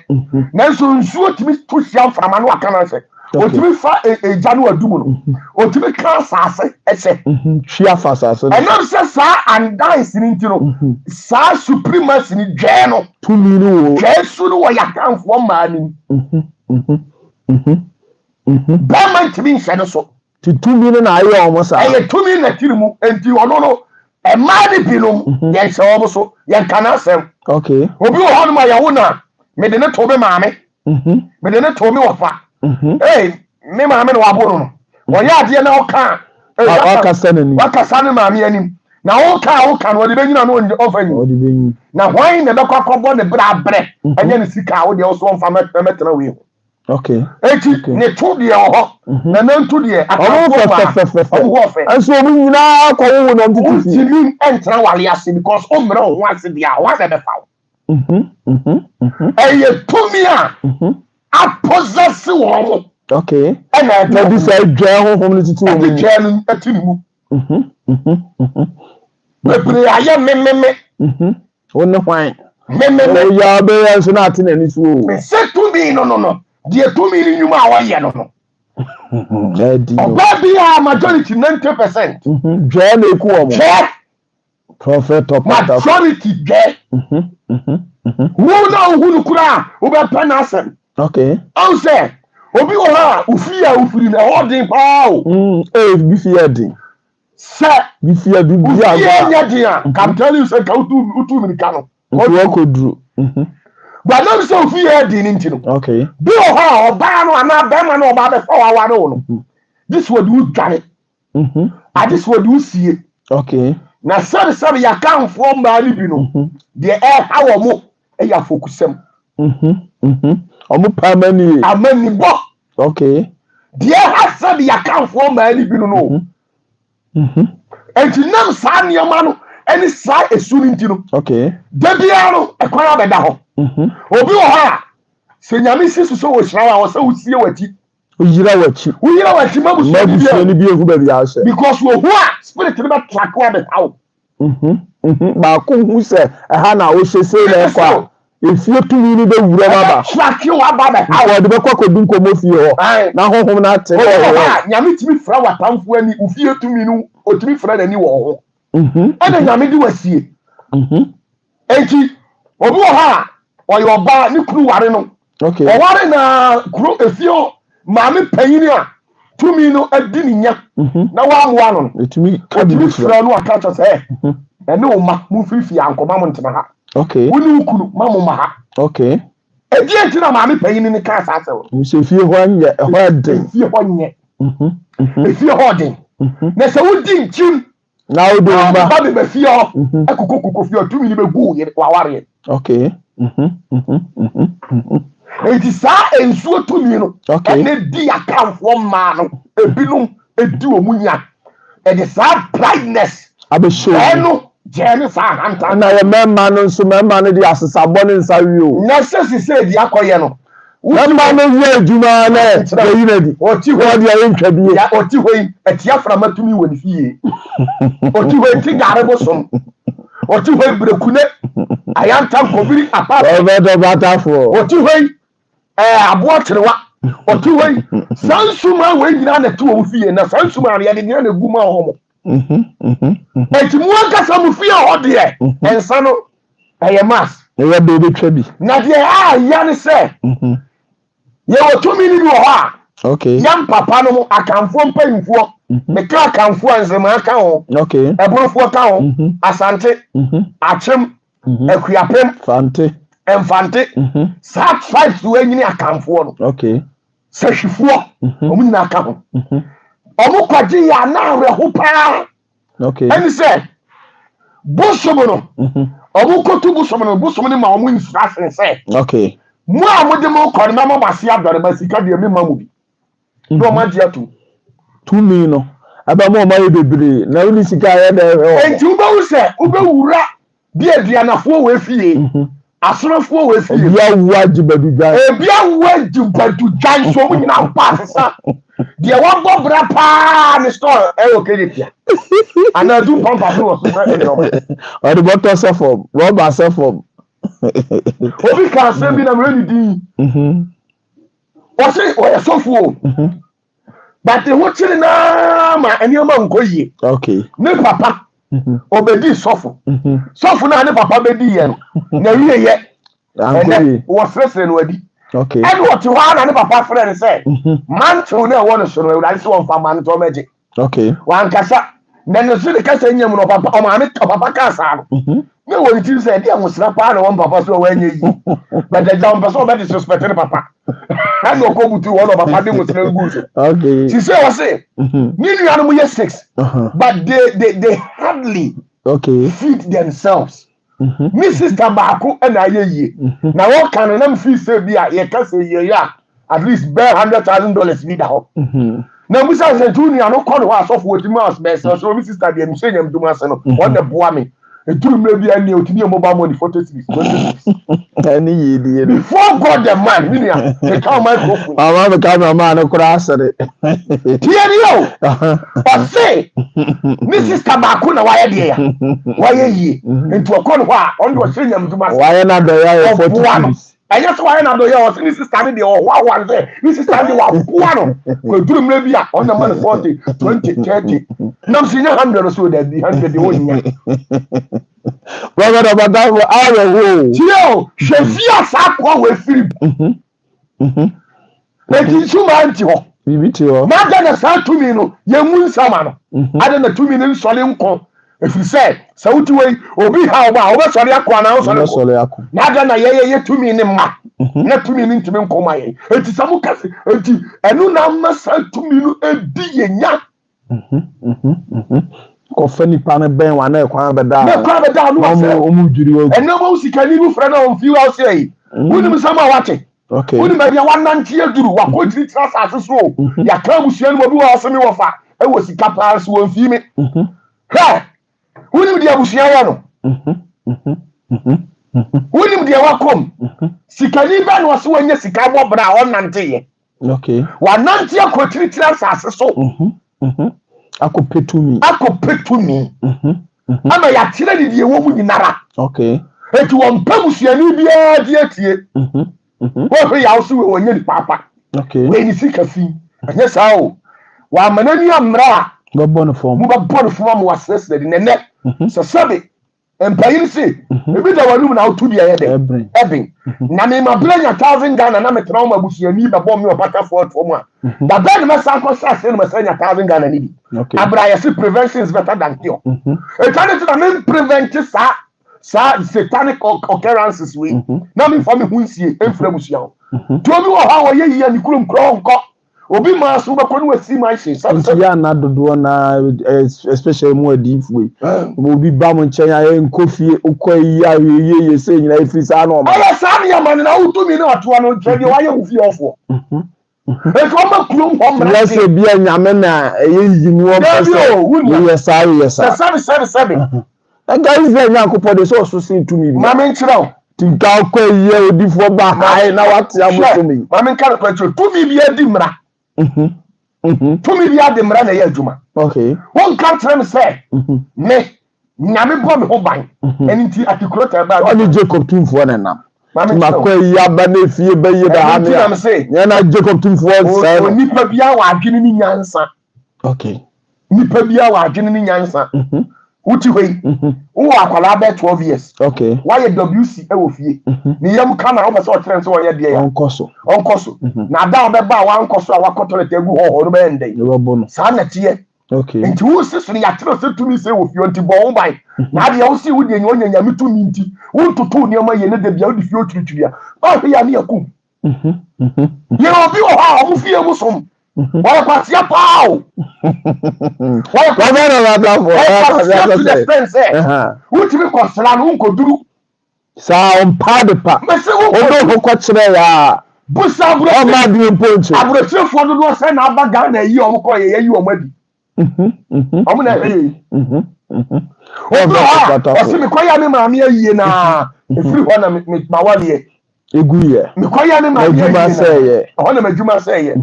Nanso nsuo tumi to hyia mframa no aka n'ahyɛ. Otumi fa egya no adum no. Otumi ka asase ɛhyɛ. Twi afa asase no. Ɛnam sɛ saa andansi ni nti no, saa supremacy ni dwɛɛ no. Tumi no wɔ. Dwɛɛ su no wɔ Yakanfoɔ mmaa nim. Bɛrima ntumi nhyɛ no so. Ti tumi no na ayɛ wɔn saa. Ɛyɛ tumi na tiri mu nti ɔno no mmaa no binom yɛnhyɛ wɔn so, yɛnka n'asɛm. Obi wɔ hɔnom a yɛwo na mede ne to me maame, mede ne to me wɔfa. Ee, me maame na wabo no no. Ɔyɛ adeɛ na ɔka a, Wakasa n'anim. Wakasa ne maame anim. Na ɔka a ɔka no ɔde bɛnyina no ɔmfa nyi. Na hwan na ɛbɛkɔ akɔbɔ ne bra abrɛ ɛnyɛ ne sika a wodeɛ ɔso ɔmfa mɛtena wei ho. Eti ne to deɛ wɔ hɔ, na nantu deɛ Ɔmo atamfo maa fɛfɛfɛfɛ. Ɔmo ho ɔfɛ. Nso ɔmo nyinaa kɔ wowo na ɔmo tete fie. Wontumi ntena wale ase because ɔmmerɛ wo ho ase deɛ a wɔn na ɛbɛfa wo. Ɛyɛ tumi a apossess wɔn mo. Ɛna ɛde Na bi sɛ dwɛn honhom no tete wɔn ɛde mu. Dwɛn no ɛte ne mu. Bebree ayɛ mememe. Wo ne hwan? Mememe. Oyɛ ɔbɛyɛ nso na ate n'ani so o. Sɛ tumi no deɛ tumi no nnwuma a wɔyɛ no. Ɛdi o. Ɔbaa bi a majority 90%. Dwɛn na eku wɔn. Dwɛ. Prophet ɔpata. Majority dwɛ. Wo na wohu no koraa wobɛpɛ n'asɛm. Ɔn sɛ obi wɔ hɔ a ofie a ofiri no ɛhɔ den paa o. Ee, bi fi yɛ den. Sɛ Bi fi yɛ bi bi ofie agorɔ. Nyɛ den a, I'm telling you sɛ nka wotu mirika no. Nti wɔkɔduru. But nam sɛ ofie yɛ den ne nti no. Bi wɔ hɔ a ɔbaa no anaa bɛrima no ɔbaa bɛfa waware wo no. Gye sɛ wɔde wo dwane. Agye sɛ wɔde wo sie. Na sɛbe sɛbe Yɛakanfoɔ mmaa no bi no, deɛ ɛha wɔ mo ɛyɛ afokusɛm. Ɔmo pa amani ye. Amanibɔ. Deɛ ɛha sɛbe Yɛakanfoɔ mmaa no bi no. Enti nam saa nneɛma no ɛne saa esu no nti no. Da biara no ɛkwan abɛda hɔ. Obi wɔ hɔ a sɛ Nyame si so sɛ wɔhyira wo a, ɔsɛ wosie w'akyi. Woyira w'akyi. Woyira w'akyi ma Ma busua bi abusua no bi ehu baabi a ahyɛ. Because ohu a spirit no bɛtrack wo abɛha wo. Baako hu sɛ ɛha na wohyɛ sei na ɛkɔ a, efie tumi no bɛwura mu aba. Ɛbɛtrack wo aba abɛha wo. Wɔde bɛkɔ akɔdi nkɔmmɔ fie hɔ. Na honhom no ate Obi na wɔ ɔwɔ. Hɔ a Nyame tumi fira w'atamfo ani, wo fie tumi no otumi fira n'ani wɔ wo ho. Ɛna Nyame de wasie. Enti obi wɔ hɔ a ɔyɛ ɔbaa ne kunu ware no. Ɔware na kuro efie hɔ maame panyin a tumi no adi ne nya na wamoa no no. Etumi ka Otumi biribi kyerɛ. Frɛ no aka kyerɛ sɛ ɛne wo ma momfiri fie ankɔma mo ntena ha. Wo ne wo kunu ma mo ma ha. Ɛdeɛ nti na maame panyin no kaa saa asɛm no? Sɛ fie hɔ nyɛ ɛhɔ ɛden. Efie hɔ nyɛ. Efie hɔ den. Na sɛ wodi nkyim Na wode wo na mma. ba bɛba fie hɔ ɛkokɔ kokɔ fie hɔ tumi no bɛgu wo yere wawareɛ. Enti saa nsuo tumi no ɛna di Akanfoɔ mmaa no ebinom edi wɔn nya ɛde saa prideness Abɛhyɛ wɔn mu. Ɛno gyɛɛ ne saa ahantan. Na yɛ mmarima no nso mmarima no de asesabɔ ne nsa wie o. Na sɛ sisɛ di akɔyɛ no. Mmarima no yɛ adwuma na yɛyi no adi. Ɔte hɔ Wɔde ayɛ ntwa bie. Ya ɔte hɔ yi ɛte aframa tumi wɔ ne fie. Ɔte hɔ yi ti gare bosom. Ɔte hɔ yi berekune ayanta nkɔbiri apa. Ɔbɛdɔ batafoɔ. Ɔte hɔ yi aboɔ kyerewa. Ɔte hɔ yi saa nsuma wei nyinaa na ɛte wɔn fie na saa nsuma no yɛde nea na egu ma wɔn. Eti mu ankasa mu fie hɔ deɛ nsa no ɛyɛ mass. Ɛyɛ bɛ ebetwa bi. Na deɛ a ya ne sɛ yɛwɔ tumi no bi wɔ hɔ a yɛn papa no mo Akanfoɔ mpanyinfoɔ. Meka Akanfoɔ a, Nzemaa ka ho, Ɛborofoɔ ka ho, Asante, Akyem, Akuapem, Fante, Mfante. Saa tribes wei nyini Akanfoɔ no. Sahwifoɔ, wɔn nyinaa ka ho. Wɔn kɔgye yɛ ana awerɛho paa. Ɛne sɛ bosom no, wɔn kɔtu bosom no, bosom no ma wɔn instruction sɛ, mo a mode mo kɔ no, mɛma mo ase adɔre, ma sika deɛ mema mo bi. Na wɔn agye atum. Tumi no ɛbɛma wɔn ayɛ bebree na wone sika ayɛ dɛ ɛhwɛ wɔn. Enti wobɛhu sɛ wobɛwura bi aduanafoɔ wɔ efie, asorofoɔ wɔ efie. Ebi awu agye badudwan. Ebi awu agye badudwan so wɔn nyinaa pa asesa. Deɛ wabɔ bra paa ne store ɛwɔ Kejetia. Anaa du pampa so wɔ so sɛ ɛnɔma. Ɔde bɔtɔ sɛ fam, rɔba sɛ fam. Obi ka asɛm bi na mmerɛ ne din. Ɔse ɔyɛ sɔfo o. But ne ho kyere naa ma nneɛma nkɔ yie. Ne papa ɔbɛdi sɔfo. Sɔfo no a ne papa bɛdi yɛ no, na wie yɛ. Ɛnɛ wɔsrɛsrɛ no adi. Ɛna ɔte hɔ a na ne papa frɛ no sɛ mantle no a ɛwɔ no so no, Awurade sɛ wɔmfa ma no nti ɔmɛgye. Wankasa. Na ne so ne kasa nya mu no, ɔpapa ɔmaame ɔpapa kaa saa no. Na wɔ ne tirim sɛ ɛde ahosra paa na wɔn papa so a wɔanyɛ yie. But agya ɔmpɛ sɛ ɔbɛ disrespect ne papa. Ɛna ɔkɔ butu hɔ na ɔpapa de ngosra gu so. Sise ɔse ne nuanom yɛ six, but they hardly feed themselves. Ne sister baako na ayɛ yie. Na wɔka no nam fi sɛ bi a yɛka sɛ yie yɛ a at least bɛɛ $100,000 bi da hɔ. Na musa sɛ nti wo nua no kɔ ne hɔ asɔfo wɔtumi ma bɛsɛ so mi sister deɛ mesɛ nyam dum ase no wɔn na boa me. Ɛduru mmerɛ bi a nea ɔtumi yɛ mobile money 40 cedis, 20 cedis. Ɛne yie die no. Before God the man, me nua, meka wo microphone. Mama me camera no koraa asere. Tie ni o. Ɔse ne sister baako na wayɛ deɛ ya wayɛ yie nti ɔkɔ ne hɔ a ɔno deɛ ɔhyɛ nyam dum ase. Wayɛ n'adɔyɛ ayɛ 40 Ɔboa no. cedis. Ɛnyɛ sɛ wayɛ n'adɔyɛ, ɔse ne sister no deɛ ɔhoahoa no sɛ ne sister no deɛ waboa no. Kɔduru mmerɛ bi a ɔno ma no 40, 20, 30 nam sɛ nya 100 so dabi 100 deɛ ɔnnya. Reverend Ɔbadafo awerɛhoɔ. Tie o, hwɛ fie a saa akoa wɔ efiri mu. Eti nsuma nti hɔ. Biribi te hɔ. Na adɛn na saa tumi no yɛngu nsama no? Adɛn na tumi no nsɔre nko? Ɛfiri sɛ sɛ wote wei obi ha wo a wobɛsɔre ako anaa wosɔre nko? Wobɛsɔre ako. Na adɛn na yɛyɛ yɛ tumi ne mma na tumi no ntumi nko ma yɛn? Enti sɛ moka sɛ enti ɛno na ama saa tumi no adi yɛn nya. Kɔfa nipa no bɛn wa na ɛkwan bɛda. Na ɛkwan bɛda no na sɛ ɔmo dwiri wa. Ɛnna mo sikani bi frɛ na ɔmfi wa sɛ yi. Wonim nsɛm a wate. Wonim baabi a wanante aduru, wakɔ kyirikyiri asase so o. Yɛaka abusua no mu obi wɔ ɔse me wɔfa ɛwɔ sika paa nso wɔmfii me. Hwɛ, wonim deɛ abusua yɛ no. Wonim deɛ wakɔm. Sikani bɛ na ɔse wanya sika bɔ bra a ɔnanteyɛ. Wanante akɔ kyirikyiri asase so. Akɔpɛ tumi. Akɔpɛ tumi. Ama yɛakyerɛ ne deɛ ɛwɔ mu nyinara. Eti wɔn mpɛ busuani biara di atie. Wɔhwɛ yaw so wei wɔnyɛ nipa apa. Wei ne sika fi. Ɛnyɛ saa o. Wɔama n'ani ammerɛ a. Bɛbɔ ne fam. Mo bɛbɔ ne fam ama wasrɛsrɛ de nɛnɛ. Sɛ sɛbe mpanyin se ebi da w'anum na wotu deɛ ɛyɛ dɛ ɛben. Na mema bere nya 1,000 Ghana na metena wɔn abusuani bɛbɔ me ɔpatafoɔ atoɔ mu a. Da bɛn na mɛsan kɔhyɛ aseɛ na mɛsan nya 1,000 Ghana ni bi. Abira yɛse prevention is better than cure. Etwa ne ti na me prevent saa satanic occurrences wei na memfa me ho nsie mfiri abusua ho. Nti obi wɔ hɔ a wɔyɛ yie a ne kurom kura ɔnkɔ. Obi maa so wobɛkɔ ne wasi mansion. Nti yɛ ana dodoɔ na especially mu adiifoɔ yi, obi ba mo nkyɛn a yɛ nkɔ fie wokɔ yi a yɛ yie yɛ sɛ nyinaa ɛfiri saa na ɔma. Ɛyɛ saa nneɛma no na wotumi ne ɔtoa no nkyerɛ deɛ wayɛ wo fie ɔfoɔ. Nti ɔma kurom hɔ mmara. Nyɛ sɛ bi a Nyame na ɛyɛ yi mu ɔmpɛ sɛ yɛyɛ saa yɛyɛ saa. Sɛ sɛbe sɛbe sɛbe. Nka Israel Nyankopɔn de sɛ ɔso sen tumi bi. Maame nkyerɛ wo. Nti nka ɔkɔ yi a odifoɔ ba hae na wate abosom yi. Maame nka no kora kyerɛ tumi bi adi mmara. Tumi bi adi mmara na ɛyɛ adwuma. Wonka nkyerɛ me sɛ me Nyame bɔ me ho ban. Ɛno nti atikuro ta ɛbaa. Ɔne Jacob tumfoɔ na nam. Makɔ yi aba na efie bɛyɛ bɛ ha me a. Nyɛ na Jacob tumfoɔ sɛɛ no. Onipa biara wɔ adwene ne nyansa. Nipa biara wɔ adwene ne nyansa. Wote hɔ yi, wowɔ akwadaa bɛɛ 12 years. Wayɛ WC wɔ fie. Ne yam ka na wopɛ sɛ ɔkyerɛ sɛ ɔyɛ deɛ ya. Ɔnkɔ so. Ɔnkɔ so. Na ada a ɔbɛba a wankɔ so a wakɔ toilet agu hɔ hɔ no bɛyɛ ndɛn. Ɛbɛbɔ no. Saa na teɛ. Okay. Nti wosi so no yɛakyerɛ sɛ tumi sɛ wɔ fie nti bɔ ho ban. Na adeɛ wosi wo deɛ nyɛ ɔnya Nyame tumi nti wontoto nneɛma yie ne da bia wode fie otwiritwiri a ɔhwɛ yɛ ne yɛkum. Yɛ obi wɔ hɔ a ɔmo fie mu som. Wɔyɛ kwasia paa o. Wɔyɛ kwasia to the extent sɛ wotumi kɔsra no wonkɔduru. Saa ɔmpa ade pa. Mese wo Wode ho kɔkyerɛ yɛ a busa ɔmma adeɛ mpo nkye. Aburokyerefoɔ dodoɔ sɛ na aba Ghana yi a wɔn kɔ yɛ yɛyi wɔn adi. Wɔn na ɛhwɛ yɛ yi. Obi wɔ hɔ a ɔsi mekɔ yɛ me maame ayie naa efiri hɔ na me me ma waleɛ. Egu yɛ. Mekɔ yɛ me maame ayie M'adwuma naa sɛ yɛ. Ɛhɔ na m'adwuma sɛ yɛ.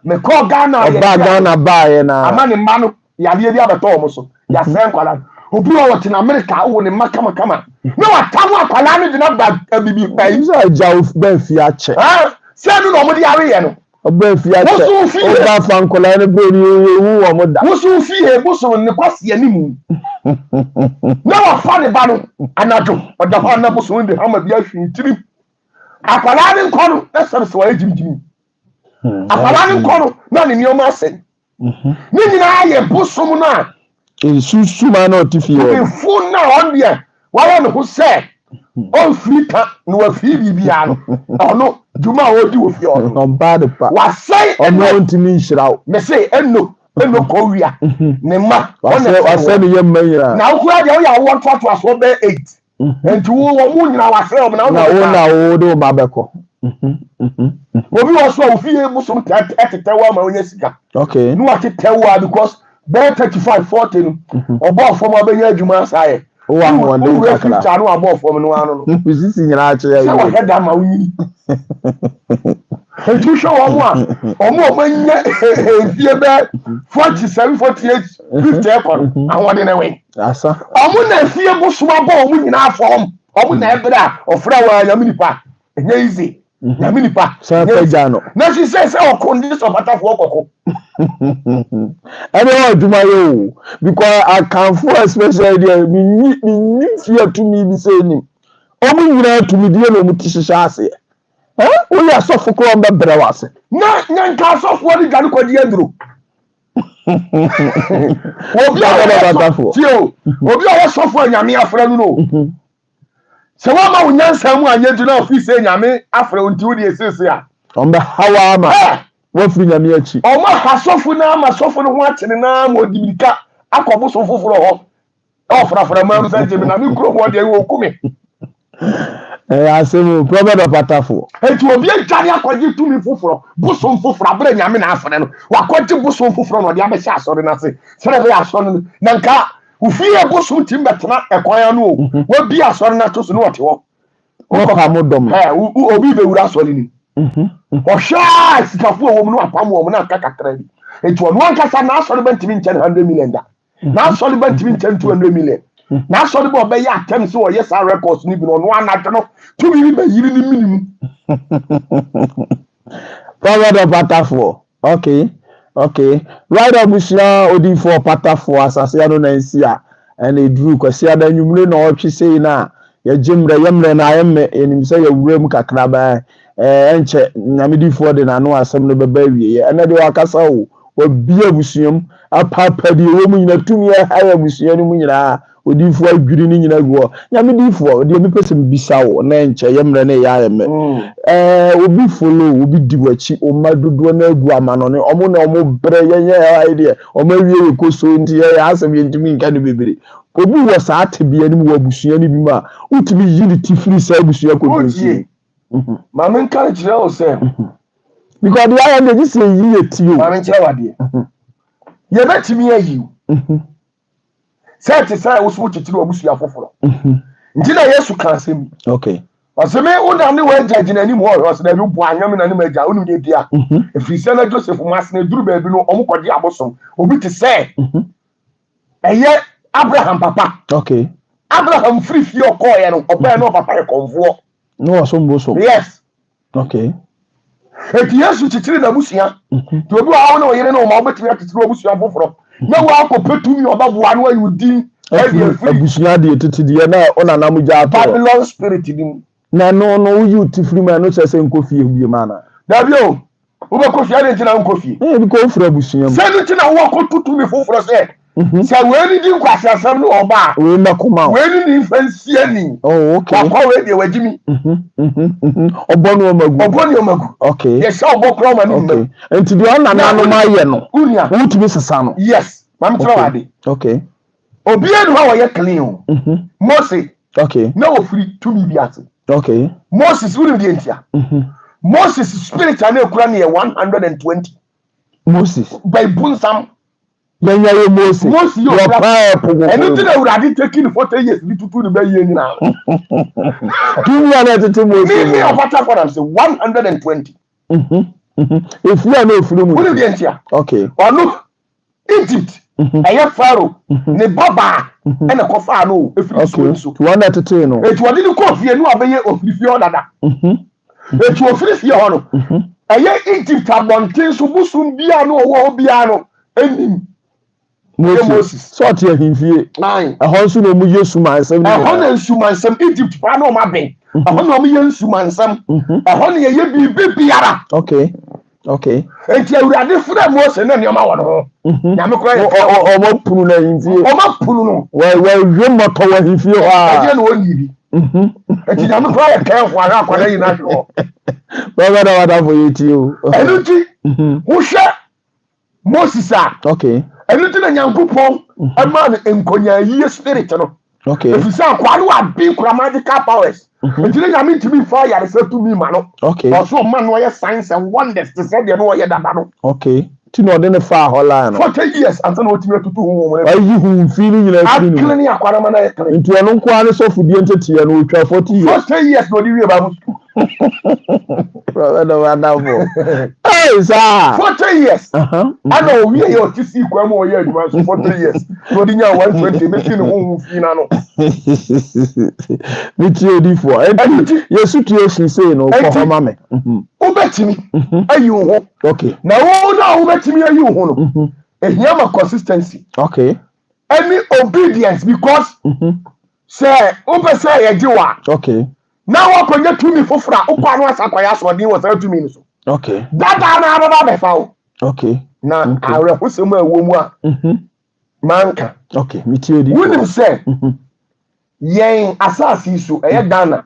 Mekɔ Ghana yɛ Ɔbaa Ghana baayɛ na. Ama ne mma no yadeɛ bi abɛtɔ wɔn so. Yasɛe nkwadaa no. Obi wɔ hɔ ɔtena Amerika awo ne mma kamakama na watam akwadaa no de no aba abibi bɛyi. Sɛ agya wo bɛn fie akyɛ. Sɛ ɛno na wɔde areyɛ no. Ɔbɛn fie akyɛ. Woso fie. Ɔba fa nkwadaa no bɛn ni ewu wɔn da. Woso fie bosom ne kwasi anim. Na wafa ne ba no anadwo ɔda hɔ ana bosom de hama bi ahwi ne tirim. Akwadaa no nkɔ no na sɛm sɛ wɔayɛ gyimigyimi. Akwadaa no nkɔ no na ne nneɛma asɛe. Ne nyinaa yɛ bosom no a. Nsusuma na ɔte fie hɔ. Mfu no a ɔno deɛ wayɛ ne ho sɛ ɔmfiri ka na wafiri biribiara no ɔno dwuma a ɔdi wɔ fie hɔ no. Ɔmpa ade pa. Wasɛe Ɔno ɔntumi nhyira wo. Mese ɛno ɛno kɔ wia ne mma. Wasɛe ne yɛ mma nyinaa. Na wokura deɛ woyɛ awoɔ ntoatoasoɔ bɛyɛ 8. Nti wo wɔn mu nyinaa wasɛe wɔn na wo na wo de wo ba bɛkɔ. Obi wɔ so a ofie bosom ɛtetɛ wo ama wonya sika. Okay. Ne watetɛ wo a because bɛyɛ 35 40 no ɔbɔɔ fam abɛnya adwuma asa yɛ. Wowɔ ahoɔden Wowura kakra. 50 ano abɔɔ fam no ano no. Sisi nyinaa kyerɛ Sɛ wɔhwɛ da ma wonyini. Nti wohwɛ wɔn a wɔn a wɔanya mfie bɛyɛ 47 48 50 ɛkɔ no ahoɔden na ɛwɛn. Asa. Wɔn na efie bosom abɔ wɔn nyinaa fam. Wɔn na ɛbrɛ a ɔfrɛ wɔn a Nyame nipa ɛnyɛ easy. Nyame nipa. Sɛ pɛgya no. Na si sɛ sɛ ɔko ne sɛ ɔbatafoɔ kɔko. Ɛne wɔ adwuma yɛ o because akanfo especially deɛ menyi menyi fie tumi bi sɛ nim. Wɔn nyinaa tumidie na wɔn ti hyehyɛ aseɛ. Ɛ woyɛ asɔfo koraa wɔn bɛbrɛ wɔ ase. Na nyanka asɔfoɔ no dwane kɔgye aduro. Obi a wɔyɛ tie o obi a ɔyɛ sɔfo a Nyame afrɛ no no. Sɛ woama wo nyansa mu anyɛ nti na ɔfiri sɛ Nyame afrɛ wo nti wo deɛ seesei a. Wɔn bɛha wo ama woafiri Nyame akyi. Wɔn aha sɔfo no ama sɔfo no ho akyene no ara ma ɔde mirika akɔ bosom foforɔ hɔ ɛwɔ fraframan mu sɛ gye me na me kurom hɔ deɛ wɔku me. Ɛyɛ asɛm o, Prophet Ɔpatafoɔ. Enti obi adwane akɔgye tumi foforɔ, bosom foforɔ, aberɛ Nyame na afrɛ no, wakɔgye bosom foforɔ na ɔde abɛhyɛ asɔre no ase, sɛdeɛ ɛbɛyɛ asɔre no, na nka ofie bosom tumi bɛtena ɛkwan ano o, wabie asɔre no ato so na ɔte hɔ. Wɔpam dɔm. Ɛ obi bɛwura asɔre no mu. Ɔhwɛ a sikafoɔ a ɛwɔ mu no apam wɔn na aka kakra bi. Enti ɔno ankasa n'asɔre bɛntumi nkyɛn 100 million da. N'asɔre ba ntumi nkyɛn 200 million. N'asɔre ba ɔbɛyɛ atɛm sɛ ɔyɛ saa records no bi no ɔno anadwo no tumi bi bɛyiri ne mini mu. Prophet Ɔpatafoɔ. Okay, okay. Right abusua odiyifoɔ Ɔpatafoɔ asase ano na nsi a ɛna eduru Kwasiada anwummere na ɔtwe sei na yɛgye mmerɛ yɛ mmerɛ na ayɛ mmɛ yɛnim sɛ yɛwura mu kakra bɛn ɛɛ ɛnkyɛ Nyame diyifoɔ de n'ano asɛm no bɛba awieɛ. Ɛnɛ deɛ wakasa o. Wabue abusua mu, apaapa deɛ ɛwɔ mu nyinaa, tumi a ɛhae abusua no mu nyinaa, odiyifoɔ adwiri ne nyinaa agu hɔ. Nyame diyifoɔ, deɛ mepɛ sɛ mebisa wo, na ɛnkyɛ, yɛ mmerɛ na ɛyɛ ayɛ mɛ. Ɛɛ, obi follow, obi di w'akyi, wo mma dodoɔ no agu amanɔne, wɔn na wɔn brɛ, yɛn yɛ ɛha yi deɛ, wɔn awie yɛ koso nti yɛ yɛ asɛm yɛntumi nka no bebree. Obi wɔ saa tebea no mu wɔ abusua no bi mu a, wotumi yi ne ti firi saa abusua kɔntɔnsi mu. Ma menka nkyerɛ wo sɛ. Because deɛ ayɛ deɛ gye sɛ yɛyi yɛ ti o. Ma menkyerɛ wo adeɛ. Yɛbɛtumi ayi wo. Sɛ ɛte sɛ wo so wokyekyere w'abusua foforɔ. Nti na Yesu ka asɛm bi. Okay. Ɔse me wo na ne w'agya gyina anim hɔ ɔse daabi wo boa anyɛ me na ne m'agya wonim deɛ nti a ɛfiri sɛ na Joseph mu ase na ɛduru baabi no ɔmo kɔgye abosom obi te sɛ ɛyɛ Abraham papa. Okay. Abraham firi fie ɔkɔɔyɛ no ɔbɛɛ na ɔpapa yɛ kɔmfoɔ. Na ɔsom bosom. Yes. Okay. Eti Yesu kyekyere n'abusua. Nti obi wɔ hɔ a wo ne wo yere ne wo mma wobɛtumi akyekyere w'abusua foforɔ na woakɔpɛ tumi a ɔbɛboa no ayi wo din adi afiri abusua deɛ tete deɛ na wo nana mo gya ato hɔ. Babylon spirit no mu. Na ɛno no woyi wo ti firi mu a ɛno kyerɛ sɛ nkɔ fie bio anaa? Dabi o. Wobɛkɔ fie, adɛn nti na wonkɔ fie? Ebi kɔ wofiri abusua mu. Sɛ no nti na wowɔkɔto tumi foforɔ sɛ sɛ wei ne di nkwaseasɛm ne ɔba a, wei mmɛko ma wo. Wei ne ne mfa nsi ani. Oh, okay. Wakɔ wei deɛ wagye mi. Ɔbɔ nneɛma gu. Ɔbɔ nneɛma gu. Okay. Yɛhyɛ ɔbɔ koraa ma ne mma. Okay. Nti deɛ ɔnananom ayɛ no, Wonya. Wotumi sesa no. Yes. Maame kyerɛ wɔ ade. Okay. Obiara ni hɔ a wɔyɛ clean o. Mose. Okay. Na ofiri tumi bi ase. Okay. Moses, wonim deɛ ntia? Moses spirit a na ekura no yɛ 120. Moses. Bɛbu nsam. Yɛnyɛ yɛ Mose. Mose yɛ okura. Ɛno ti na Awurade taking 40 years bi tutu ne bɛ yie nyinaa. Tumi a na ɛtete Mose. Mi ɔfata fɔ nam sɛ 120. Efi a na efiri mu. Wonim deɛ ntia? Okay. Ɔno Egypt ɛyɛ Pharaoh ne babaa ɛna kɔfaa no efiri nsuo ni so. Wɔn na ɛtete no. Eti wɔde ne kɔɔ fie no abɛyɛ ofiri fie hɔ dada. Eti ofiri fie hɔ no, ɛyɛ Egypt abɔnten so bosom biara no ɔwɔ hɔ biara no enim. Moses sɛ ɔte ahemfie. Ɛhɔ nso na ɔmo yɛ sumansɛm. Ɛhɔ na nsumansɛm, Egypt paa na ɔmo abɛn. Ɛhɔ na ɔmo yɛ nsumansɛm. Ɛhɔ na yɛyɛ biribi biara. Okay. Nti Awurade frɛ Mose na nneɛma wɔ ne ho. Nyame kora yɛ ɔmo punu na ahemfie. Ɔmo punu no. Wɔwie mmɔtɔ wɔ ahemfie hɔ a. Ɛdeɛ na wɔnyi bi. Nti Nyame kora yɛ kɛn ho ahwɛ akwadaa yi n'ahwɛ hɔ. Bɛbɛ na wadafo yɛ tie o. Ɛno nti wohwɛ Moses a. Okay. Ɛno nti na Nyankopɔn ɛmaa no nkonyayie spirit no. Okay. Efisɛ akwaa no wabi kura magical powers. Nti ne Nyame ntumi nfa ayaresa tumi ma no. Okay. Ɔso ɔma no ɔyɛ signs and wonders te sɛ deɛ no ɔyɛ dada no. Okay. Ti na ɔde ne fa hɔ line no. 40 years ansa na ɔtumi atutu ho wɔn. Ayi hu nfi ne nyinaa firi ne mu. Akele ne akwaa no ma no ayɛ clean. Nti ɔno nko ara ne sɔfodie nteteɛ no otwa 40 years. 40 years na ɔde wie Bible school. Bɛbɛ na wadafo. Ee saa. 40 years. Ana owie yɛ ɔte sii kwan mu a ɔyɛ adwuma nso 40 years na ɔde nya 120 bɛsi ne ho ho fi n'ano. Mi tie odiifoɔ. Nti yɛ situation sei no kɔ hɔ ma me. Wobɛtumi ayi wo ho. Okay. Na wo na wobɛtumi ayi wo ho no, ehia ma consistency. Okay. Ɛne obedience, because sɛ wopɛ sɛ yɛgye wo a, Okay. na wakɔnya tumi foforɔ a wokɔ ano asa akɔyɛ asoɔden wɔ saa tumi no so. Okay. Dadaa na abɛba abɛfa wo. Okay. Na awerɛhosɛm a ɛwɔ mu a manka. Okay. Mi tie odiifoɔ. Wonim sɛ yɛn asase yi so, ɛyɛ Ghana,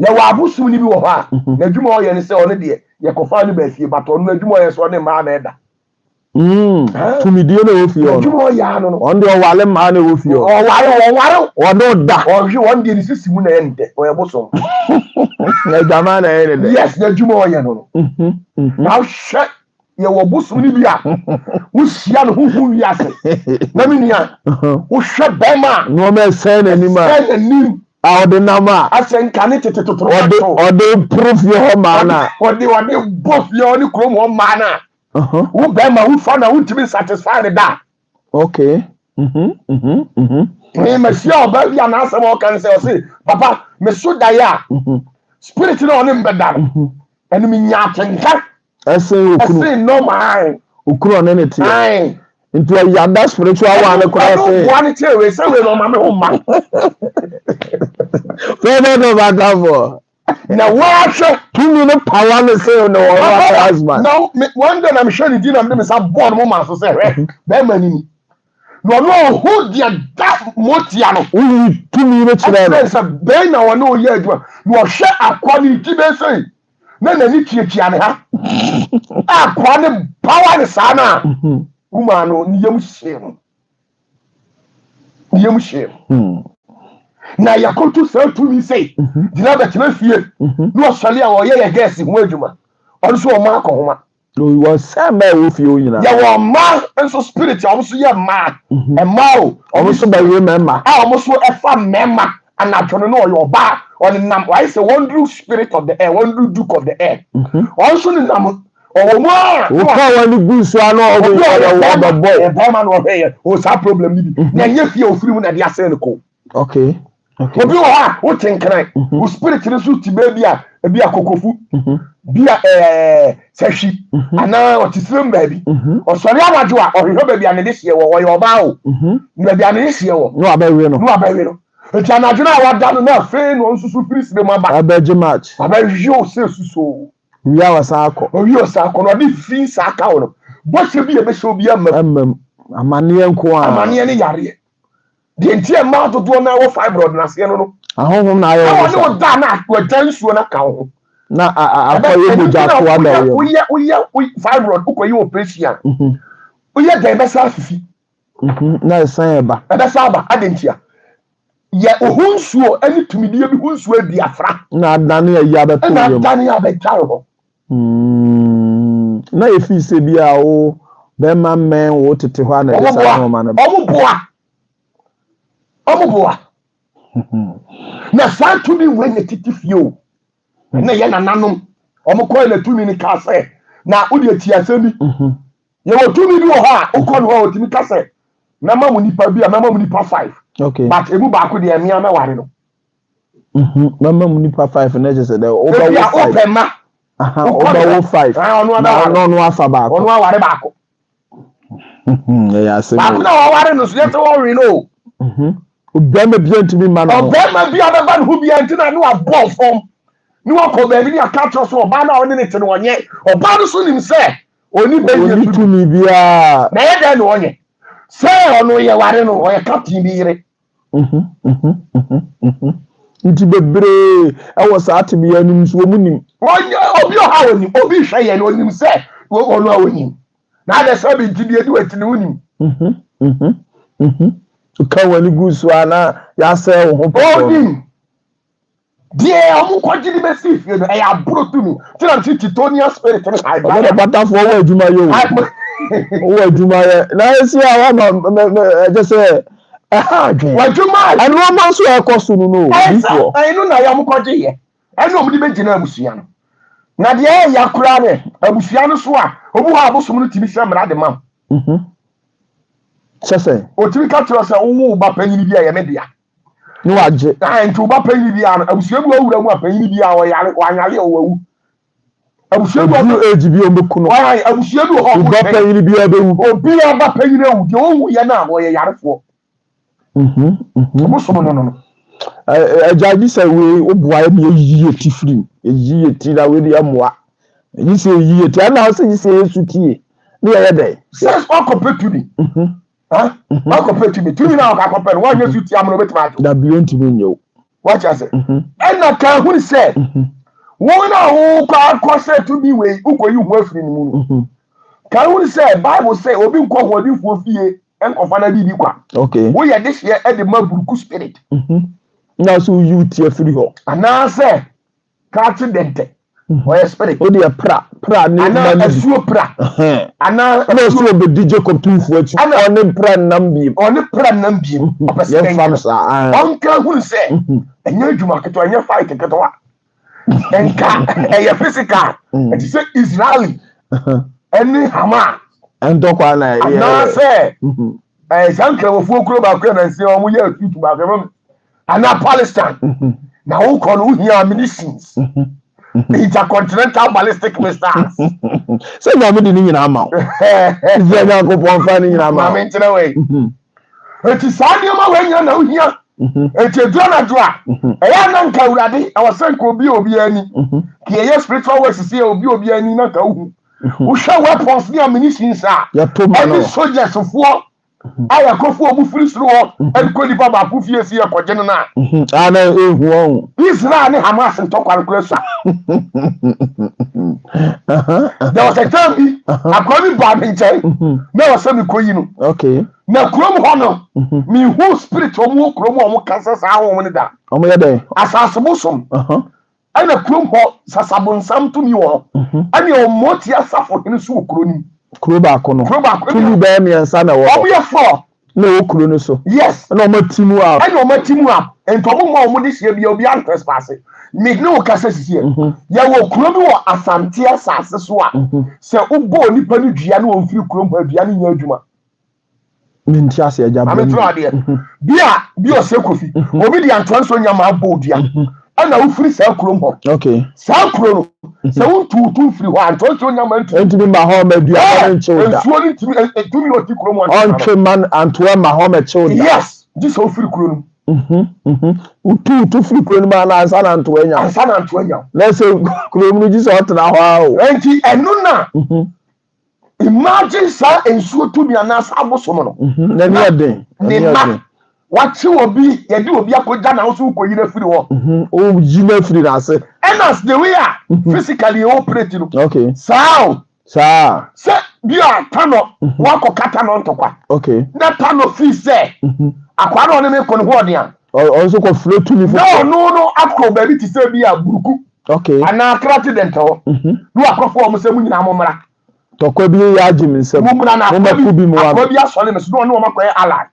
yɛwɔ abosom no bi wɔ hɔ a n'adwuma a ɔyɛ ne sɛ ɔno deɛ yɛkɔfa no baa fie, but ɔno n'adwuma a ɔyɛ sɛ ɔne mmaa na ɛda. Tumidie na ɛwɔ fie hɔ no. N'adwuma a ɔyɛ ano no. Ɔno deɛ ɔwale mmaa na ɛwɔ fie hɔ. Ɔware, ɔware. Ɔne ɔda. Ɔhwe wɔn deɛ ne sisi mu na ɛyɛ ne dɛ, ɔyɛ bosom. Na adwaman na ɛyɛ ne dɛ. Yes, n'adwuma a ɔyɛ no. Na ahwɛ, yɛwɔ bosom no bi a wohyia no huhu wiase na me nua wohwɛ bɛrima a Nneɛma ɛsɛn n'anim a ɛsɛn n'anim a ɔde nam a asɛ nka ne tete totoro. Ɔde poro fie hɔ maa na. Ɔde bɔ fie hɔ ne kurom hɔ mmaa no a wo bɛrima wofa na wontumi satisfy ne da. Okay. Me mahyia ɔbaa bi a n'asɛm a ɔka ne sɛ, ɔse, "Papa, me so daeɛ a, spirit na ɔne mbɛda no ɛno menya atenka Ɛsɛn okunu. Ɛsen normal. Okunu ɔne ne teɛ. Ae. Nti ɔyada spiritual one no koraa ɛno sɛ. Boa ne kyerɛ wei sɛ wei na ɔma me ho mma. Fɛfɛ dɔ bàtà fɔ. Na wɔahwɛ. Tumi no power ne sɛ ne wɔn Papa, husband. Na me one day na mehwɛ ne din na mede me nsa bɔɔ no mo ma so sɛ, hwɛ, bɛrima ni ni na ɔno ɔho deɛ da motia no. Woyi tumi no kyerɛ no. Ɛkyerɛ sɛ bɛn na ɔne ɔyɛ adwuma na ɔhwɛ akoa ne ti bɛn sɛ na n'ani tuatua ne ha, akoa ne power ne saa no a womaa no ne yam hyee no, ne yam hyee no. Na yɛkoto saa tumi sɛ gyina bɛtena fie na ɔsɔre a ɔyɛ yɛ gɛɛsi ho adwuma, ɔno nso ɔma akɔhoma. Wɔsɛn mmaa a ɛwɔ fie hɔ nyinaa. Yɛwɔ mmaa nso spirit a wɔn nso yɛ mmaa, mmaa o. Ɔmo nso bɛwe mmarima. A wɔn nso ɛfa mmarima anadwo no na ɔyɛ ɔbaa, ɔnenam wayɛ sɛ wɔnduru spirit of the air, wɔnduru duke of the air. Ɔno nso nenam ɔwɔ mu a. Woka wɔn ani gu nsuo ano a obi a ɔyɛ bɛrima ɔbɛbɔ. Ɔyɛ bɛrima na ɔhwɛ yɛ o, saa problem ni bi na ɛnyɛ fie a ofiri mu na ɛde asɛn no ko. Okay. Obi wɔ hɔ a wote Nkran, wo spirit no so te baabi a ebi a Kokofu bi a Sɛhwi anaa ɔte Sirem baabi. Ɔsɔre anadwo a, ɔhwehwɛ baabi a ne de hyeɛ wɔ. Ɔyɛ ɔbaa o, baabi a ne de hyeɛ wɔ. Na wabɛwe no. Na wabɛwe no. Nti anadwo no a wada no na afei na ɔnso so firi Sirem aba. Abɛgye match. Abɛhwe o sɛ suso. Owie a ɔsan akɔ. Owie ɔsan akɔ na ɔde fi saa ka wo no. Bɔhyɛ bi a ɛbɛhyɛ obi ama mu. Ama mu. Amaneɛ nko ara. Amaneɛ ne yareɛ. Deɛ nti a mmaa dodoɔ no ara wɔ fibroid no aseɛ no no. Ahonhom na ayɛ wɔn saa. Na ɔne wo da na wɔagya nsuo no aka wo ho. Na akɔyɛ mogya atoa da wo yam. Woyɛ woyɛ fibroid wokɔyɛ operation a. Woyɛ dɛn ɛbɛsan afifi. Na ɛsan ɛba. Ɛbɛsan aba adɛn ntia? Yɛ wo ho nsuo ne tumidie bi ho nsuo adi afra. Na adane ayi abɛto wo yam. Na adane abɛtware hɔ. Na ɛfiri sɛ bi a wo bɛrima mmɛn wo tete hɔ a na ɛde saa nneɛma no ba. Ɔmo boa. Ɔmo boa. Na saa tumi wei na tete fie o. Na yɛ nananom. Ɔmo kɔɛ na tumi no kaa sɛ na wode ati asɛm bi. Yɛwɔ tumi bi wɔ hɔ a wokɔ no hɔ a ɔtumi ka sɛ mɛma mo nipa bi a mɛma mo nipa five. Okay. But emu baako deɛ mmea mɛware no. Mɛma mo nipa five na ɛkyɛ sɛ dɛ wobɛwo five. Ebi a wopɛ ma. Wobɛwo five. Na ɔno ɔno afa baako. Ɔno aware baako. Ɛyɛ asɛm. Baako na wɔware no so yɛ sɛ wɔwe no o. Ɔbarima biara ntumi mma ne ho. Ɔbarima bi a ɔbɛba ne ho biara nti na ne wabɔ fam ne wakɔ baabi ne aka akyerɛ so ɔbaa no a ɔne ne te no ɔnyɛ. Ɔbaa no so nim sɛ ɔni bɛyɛ tumi. tumi biara. Na ɛyɛ dɛn na ɔnyɛ? Sɛ ɔno yɛ ware no ɔyɛ captain bi yere. Nti bebree ɛwɔ saa tebea no mu nso wɔn nim. Obi ɔha onim, obi hwɛ yɛn onim sɛ ɔno a onim. Na adɛ sɛ bi nti deɛ di w'akyi no wonim. Woka w'ani gu so a na yɛasɛe wo ho pɔtɔɔ. Onim. Deɛ ɔmo kɔgye de bɛsi fie no ɛyɛ aboro tumi. Ti na ti Titonia spirit no high. Ɔbɛdɛ batafoɔ wɔ adwuma yɛ o. Wɔ adwuma yɛ. Na esi a wama ɛkyɛ sɛ ɛha adwene. W'adwuma. Ɛnoɔma nso a ɛkɔ so no no. Ɛsɛ ɛno na yɛ ɔmo kɔgye yɛ. Ɛna ɔmo de bɛgyina abusua no. Na deɛ ɛyɛ ya koraa ne abusua no so a obi hɔ a abosom no tumi hyɛ mmara de ma wo. Kyɛ sɛ. Otumi ka kyerɛ sɛ wowo wo ba panyin bi a ɛyɛ me dea. Ne wagye. Na nti wo ba panyin bi a no abusua bi wɔ wura mu a panyin bi a ɔyare wanyare a ɔwawu. Abusua bi wɔ age bi ɔmbɛku no. Ɔyare abusua bi wɔ hɔ. Wo ba panyin bi a bɛwu. Obi a ba panyin awu deɛ ɔnwu yɛ no a ɔyɛ yarefoɔ. Ɔmo som no no no. Agya gye sɛ wei woboa yɛ ma yɛyiyi yɛ ti firi mu. Yɛyiyi yɛ ti na wei deɛ mmoa. Gye sɛ yɛyiyi yɛ ti ɛna sɛ gye sɛ yɛ su tie ne yɛyɛ dɛn. Sɛ wakɔpɛ tumi. Wakɔpɛ tumi. Tumi na wakɔpɛ no wanyɛ su tie amena obetumi agye. Dabi ontumi nyɛ o. Wate ase? Ɛna ka ehunu sɛ wɔn a wokɔ akɔ sɛ tumi wei wokɔyi ho afiri ne mu no. Ka ehunu sɛ Bible sɛ obi nkɔ hoɔdenfoɔ fie nkɔfa na biribi kwa. Okay. Woyɛ dehyeɛ de ma buruku spirit. Na so woyi wo ti afiri hɔ. Anaasɛ krakye dɛntɛ. Ɔyɛ spirit. Wode yɛ pra pra ne Anaa asuo pra. Anaa ɛna ɔsɛ ɔbɛdi Jacob tumfoɔ akyi. Ɔne pra nnam biem. Ɔne pra nnam biem. Ɔpɛ sɛ yɛmfa no saa. Ɔnka hunu sɛ ɛnyɛ adwuma ketewa, ɛnyɛ fight ketewa. Nka ɛyɛ physical. Ɛte sɛ Israeli ɛne Hamas. Ntɔkwa na ɛyɛ. Anaasɛ ɛɛ saa nkramofoɔ kuro baako yɛ nansi wɔn yɛ atutu baako yɛ anaa Palestine. Na wokɔ no wohia ammunitions. Intercontinental ballistic missiles. Sɛ Nyame de ne nyinaa ma wo. Sɛ Nyankopɔn fa ne nyinaa ma wo. Maame nkyerɛ wei. Eti saa nneɛma wei nyinaa na wohia. Eti edu anadwo a, ɛyɛ a na nka Awurade ɛwɔ sɛ nka obi a obi ani. Ka yɛyɛ spiritual work sisi yɛ obi a obi ani na nka wohu. Wohwɛ weapons ne ammunitions a ɛne soldiers foɔ a yɛkɔfo ɔmo firi soro hɔ ɛde kɔ nipa baako fie si yɛkɔgye no no a. A na ehu ɔho. Israel ne Hamas ntɔkwa no kora sua. There was a time bi akora bi baa me nkyɛn na ɛwɔ sɛ mekɔyi no. Okay. Na kurom hɔ no mehu spirit ɔmo wɔ kurom a ɔmo kasa saa honhom no da. Ɔmo yɛ dɛn? Asase bosom. Ɛna kurom hɔ sasabonsam tumi wɔ hɔ. Ɛne ɔmɔti asafo hene nso wɔ kuro no mu. Kuro baako no. Kuro baako. Tumi bɛyɛ mmiɛnsa na ɛwɔ hɔ. Ɔmo yɛ four. Na ɛwɔ kuro no so. Yes. Ɛna ɔmo ati mu up. Ɛna ɔmo ati mu up. Nti ɔmo ma ɔmo de hyia bia obi antrespass. Me ne wo kasa sisi yɛ. Yɛwɔ kuro bi wɔ Asante asase so a sɛ wobɔ onipa no dua na ɔmfiri kurom hɔ a dua no nyɛ adwuma. Mente ase agya Maame toro adeɛ. Bi a bi ɔsɛ kofi. Obi de antoa nso nya ma abɔ odua. Ɛna wofiri saa kurom hɔ. Okay. Saa kuro no sɛ wontu tu mfiri hɔ antoa nso nya ma ntu. Ntumi ma hɔ ma dua no nkyew da. Nsuo no ntumi ntumi ɔti kurom hɔ. Ɔntwe ma antoa ma hɔ ma kyew da. Yes, gye sɛ wofiri kuro no. Wotu tu firi kuro no mu ana ansa na ntoa anya. Ansa na ntoa anya. Na sɛ kuro mu no gye sɛ ɔtena hɔ a o. Nti ɛno na imagine saa nsuo tumi anaasɛ abosom no. N'ani yɛ den. Ne mma wakye obi, yɛde obi akɔgya na nso wokɔyi no afiri hɔ. Woyi no afiri n'ase. Ɛna the way a physically operate no. Saa o. Saa. Sɛ bi a tanɔ wakɔka tanɔ ntɔkwa. Na tanɔ fii sɛ akwaa na ɔne me kɔ ne ho ɔden a. Ɔno nso kɔ furo tumi foforɔ. Na ɔno no akɔ baabi te sɛ bi a buruku. Anaa krate dɛntɛ hɔ. Na wakɔfo wɔn sɛ mo nyinaa mo mmra. Tɔkwa bi yɛ agye me nsam. Mo mmra na mo mɛko bi mo akoa bi asɔre me so na ɔne wɔn akɔyɛ ally.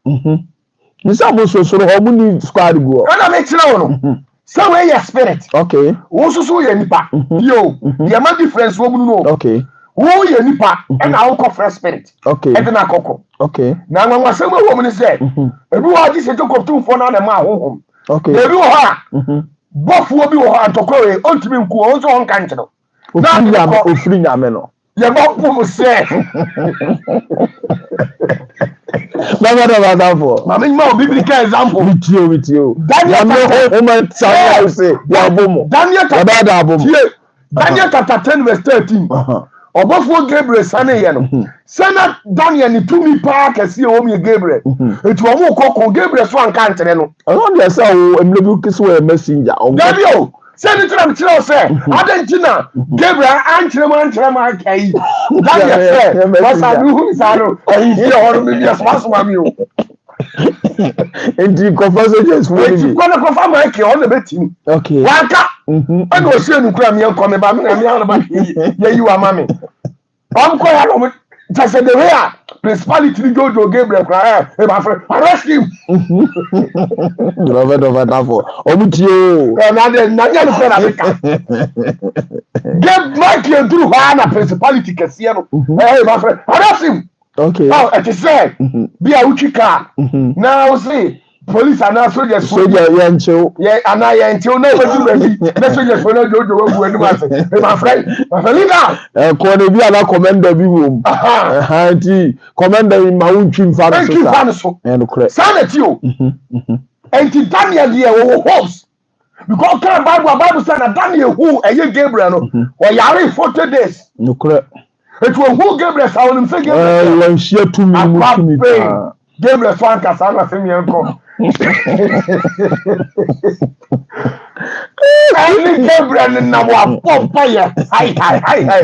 Nsa mo so soro hɔ mo ni squad gu hɔ. Ɛna mekyerɛ wo no sɛ wei yɛ spirit. Wo nso so yɛ nipa. Yo, deɛ ma difference wɔ mu no. Wo yɛ nipa ɛna wokɔ frɛ spirit. Ɛde na akɔkɔ. Na anwanwasɛm wɔ mu ne sɛ ebi wɔ hɔ a gye sɛ Jacob tumfoɔ no na ɛma ahohom. Na ebi wɔ hɔ a bɔfoɔ bi wɔ hɔ a ntɔkwa wei ɔntumi nku wɔn nso ɔnka nkyerɛ. Ofiri nyame no. Yɛbɔ pom sɛ. Bàbá dọ̀ bàbá fọ. Maame nyuma o biblical example. Mi tie o, mi tie o. Daniel chapter. Nyame honhom sáré ase yà bọ̀ mu. Daniel chapter. Yàbá dà bọ̀ mu. Tie. Daniel chapter 10 verse 13. Ɔbɔfoɔ Gabriel sane yɛ no. Sɛ na Daniel ne tumi paa kɛseɛ wɔ mu yɛ Gabriel. Eti wɔn kɔ ko Gabriel so anka nkyerɛ no. Ɔno deɛ sɛ wo mmerɛ bi kisi wɔ yɛ messenger. Dabi o, sɛ ne tena kyerɛ wo sɛ adɛn nti na Gabriel ankyerɛ mu ankyerɛ mu anka yi Daniel sɛ wasa mi hu saa no ahemfie hɔ no mi asoma mi o. Nti kɔfa soldiers fo ni bi. Eti kɔ ne kɔfa Michael ɔno na bɛtumi. Wanka ɛna ɔhyɛ no kura mi nkɔ mi ba mi na mi ahona ba yɛ yi wa ma mi. Ɔmo kɔ ya na ɔmo kyɛ sɛ the way a principality ni Jojo Gabriel kura ɛ ɛ ma fɛ arrest him. Dɔbɛ dɔbɛ dafɔ ɔmo tie o. Ɛ na de na nyɛ no kura na mi ka. Gab Michael duru hɔ a na principality kɛseɛ no ɛ ɛ ma fɛ arrest him. Ɔ ɛte sɛ bi a wotwi kaa na wose police anaa soldiers fo Soldier yɛn kyew. Yɛ anaa yɛn kyew na wobɛduru baabi na soldiers fo no adwoodwo wagu anim ase, my friend, my friend, leader. Ɛkɔ no bi a na commander bi wɔ mu. Nti commander yi ma wo ntwi nfa no so. Ntwi nfa no so. Ɛnokorɛ. Saa na ti o. Nti Daniel deɛ wɔwɔ hopes because kan Bible a Bible sɛ na Daniel hu ɛyɛ Gabriel no ɔyare 40 days. Nokorɛ. Etu ohu Gabriel sa onim sɛ Gabriel. Ɛɛ wɔnhyia tumi mu tumi paa. Gabriel so ankasa na sɛ miɛ nkɔ. Ɛne Gabriel nenam wabɔ mpa yɛ hai hai hai hai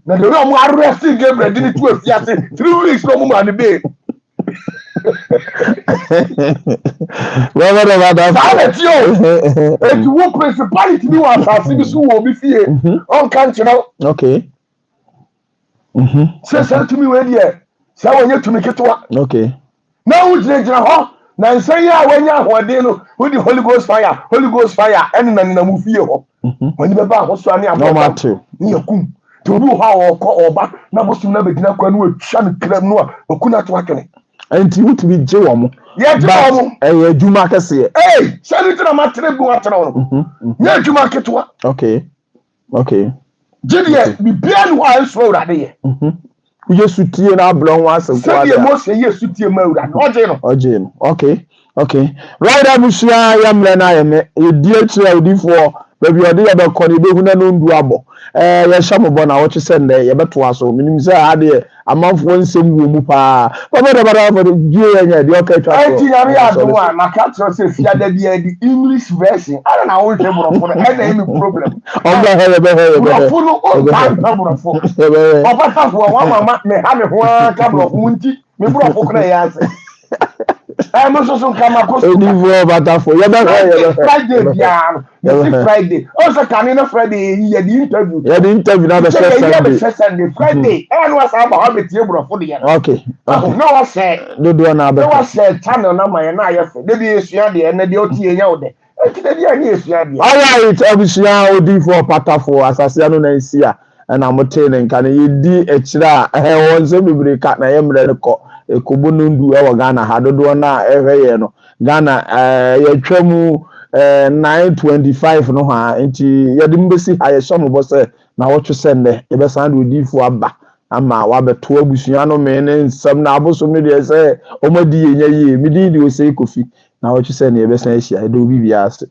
na de ɔmo arrest Gabriel de ne tu afiase 3 weeks na ɔmo maa ne bail. Saa na ti o. Eti wo principality bi wɔ asase bi so wɔ obi fie ɔnka nkyerɛ wo. Sɛ saa tumi wei deɛ sɛ wɔnyɛ tumi ketewa. Na wogyinagyina hɔ na nsɛn yi a wɔanya ahoɔden no wode Holy Ghost fire, Holy Ghost fire ɛne na nenam wo fie hɔ. Wɔne bɛba ahosoa ne abɔdam ne yɛkum nti obi wɔ hɔ a ɔkɔ ɔba na bosom no abɛgyina kwa no watwa no kram no a waku no ato atwene. Nti wotumi gye wɔn mo. Yɛgye wɔn mo. Ɛyɛ adwuma kɛseɛ. Ee, sɛ ne tena ma tere bu atena no nyɛ adwuma ketewa. Gye deɛ biribiara ne hɔ a ɛnsoro Awurade yɛ. Woyɛ sutie na abrɛ ho ase nko. Sɛdeɛ Mose yɛ sutie ma Awurade ɔgye no. Ɔgye no. Okay. Right, abusua, yɛ mmerɛ no ayɛ me yɛdi akyire a odifoɔ baabi a ɔde yɛbɛkɔ no yɛbɛhu na no ndu abɔ. Yɛhyɛ mo bɔ na wɔkye sɛ nnɛ yɛbɛtoa so. Menim sɛ ha deɛ amanfoɔ nsɛm wɔ mu paa. Papa dɛ bada fɔ bie yɛ nyɛ deɛ ɔka atwa soɔ. Ɛnti Nyame yɛ adom a maka kyerɛ sɛ fiada bi adi English version ana na wonhwɛ borɔfo no ɛna ɛmi problem. Ɔbɛhɛ yɛbɛhɛ yɛbɛhɛ. Borɔfo no ɔntaa mpɛ borɔfo. Yɛbɛhɛ. Ɔbatafoɔ wama ma meha me ho ara ka borɔfo mu nti me borɔfo kora yɛ ase. Ɛmo nso so nka ma kɔ so. Odifoɔ ɔbatafoɔ yɛbɛhɛ yɛbɛhɛ. Friday biara no yɛsi Friday ɔn sɛ kane na Friday yɛ yɛde interview. Yɛde interview na bɛhyɛ Sunday. Yɛ bɛhyɛ Sunday Friday ɛna no asa aba hɔ abɛtie borɔfo deɛ no. Na wahyɛ. Dodoɔ na abɛhwɛ. Na wahyɛ channel na ma yɛ na ayɛ fɛ debi esua deɛ ɛnɛ deɛ ɔte yɛ nya wo dɛ. Eti debi a ne esua deɛ. Alright, abusua, odifoɔ ɔpatafoɔ asase ano na nsi a ɛna mo tee ne nka no yɛdi akyire a ɛwɔ nsɛm bebree ka na yɛ mmerɛ no kɔ ekobo no ndu ɛwɔ Ghana ha dodoɔ no a ɛhwɛ yɛ no Ghana yɛtwa mu 9:25 no ha nti yɛde mo bɛsi ha. Yɛhyɛ mo bɔ sɛ na wɔtwe sɛ nnɛ yɛbɛsan de odiifoɔ aba. Ama wabɛto abusua no mee ne nsɛm na abosom no deɛ sɛ wɔn adi yɛn nya yie. Me din de Osei Kofi na wɔtwe sɛ nea yɛbɛsan ahyia. Ɛda obi biara ase.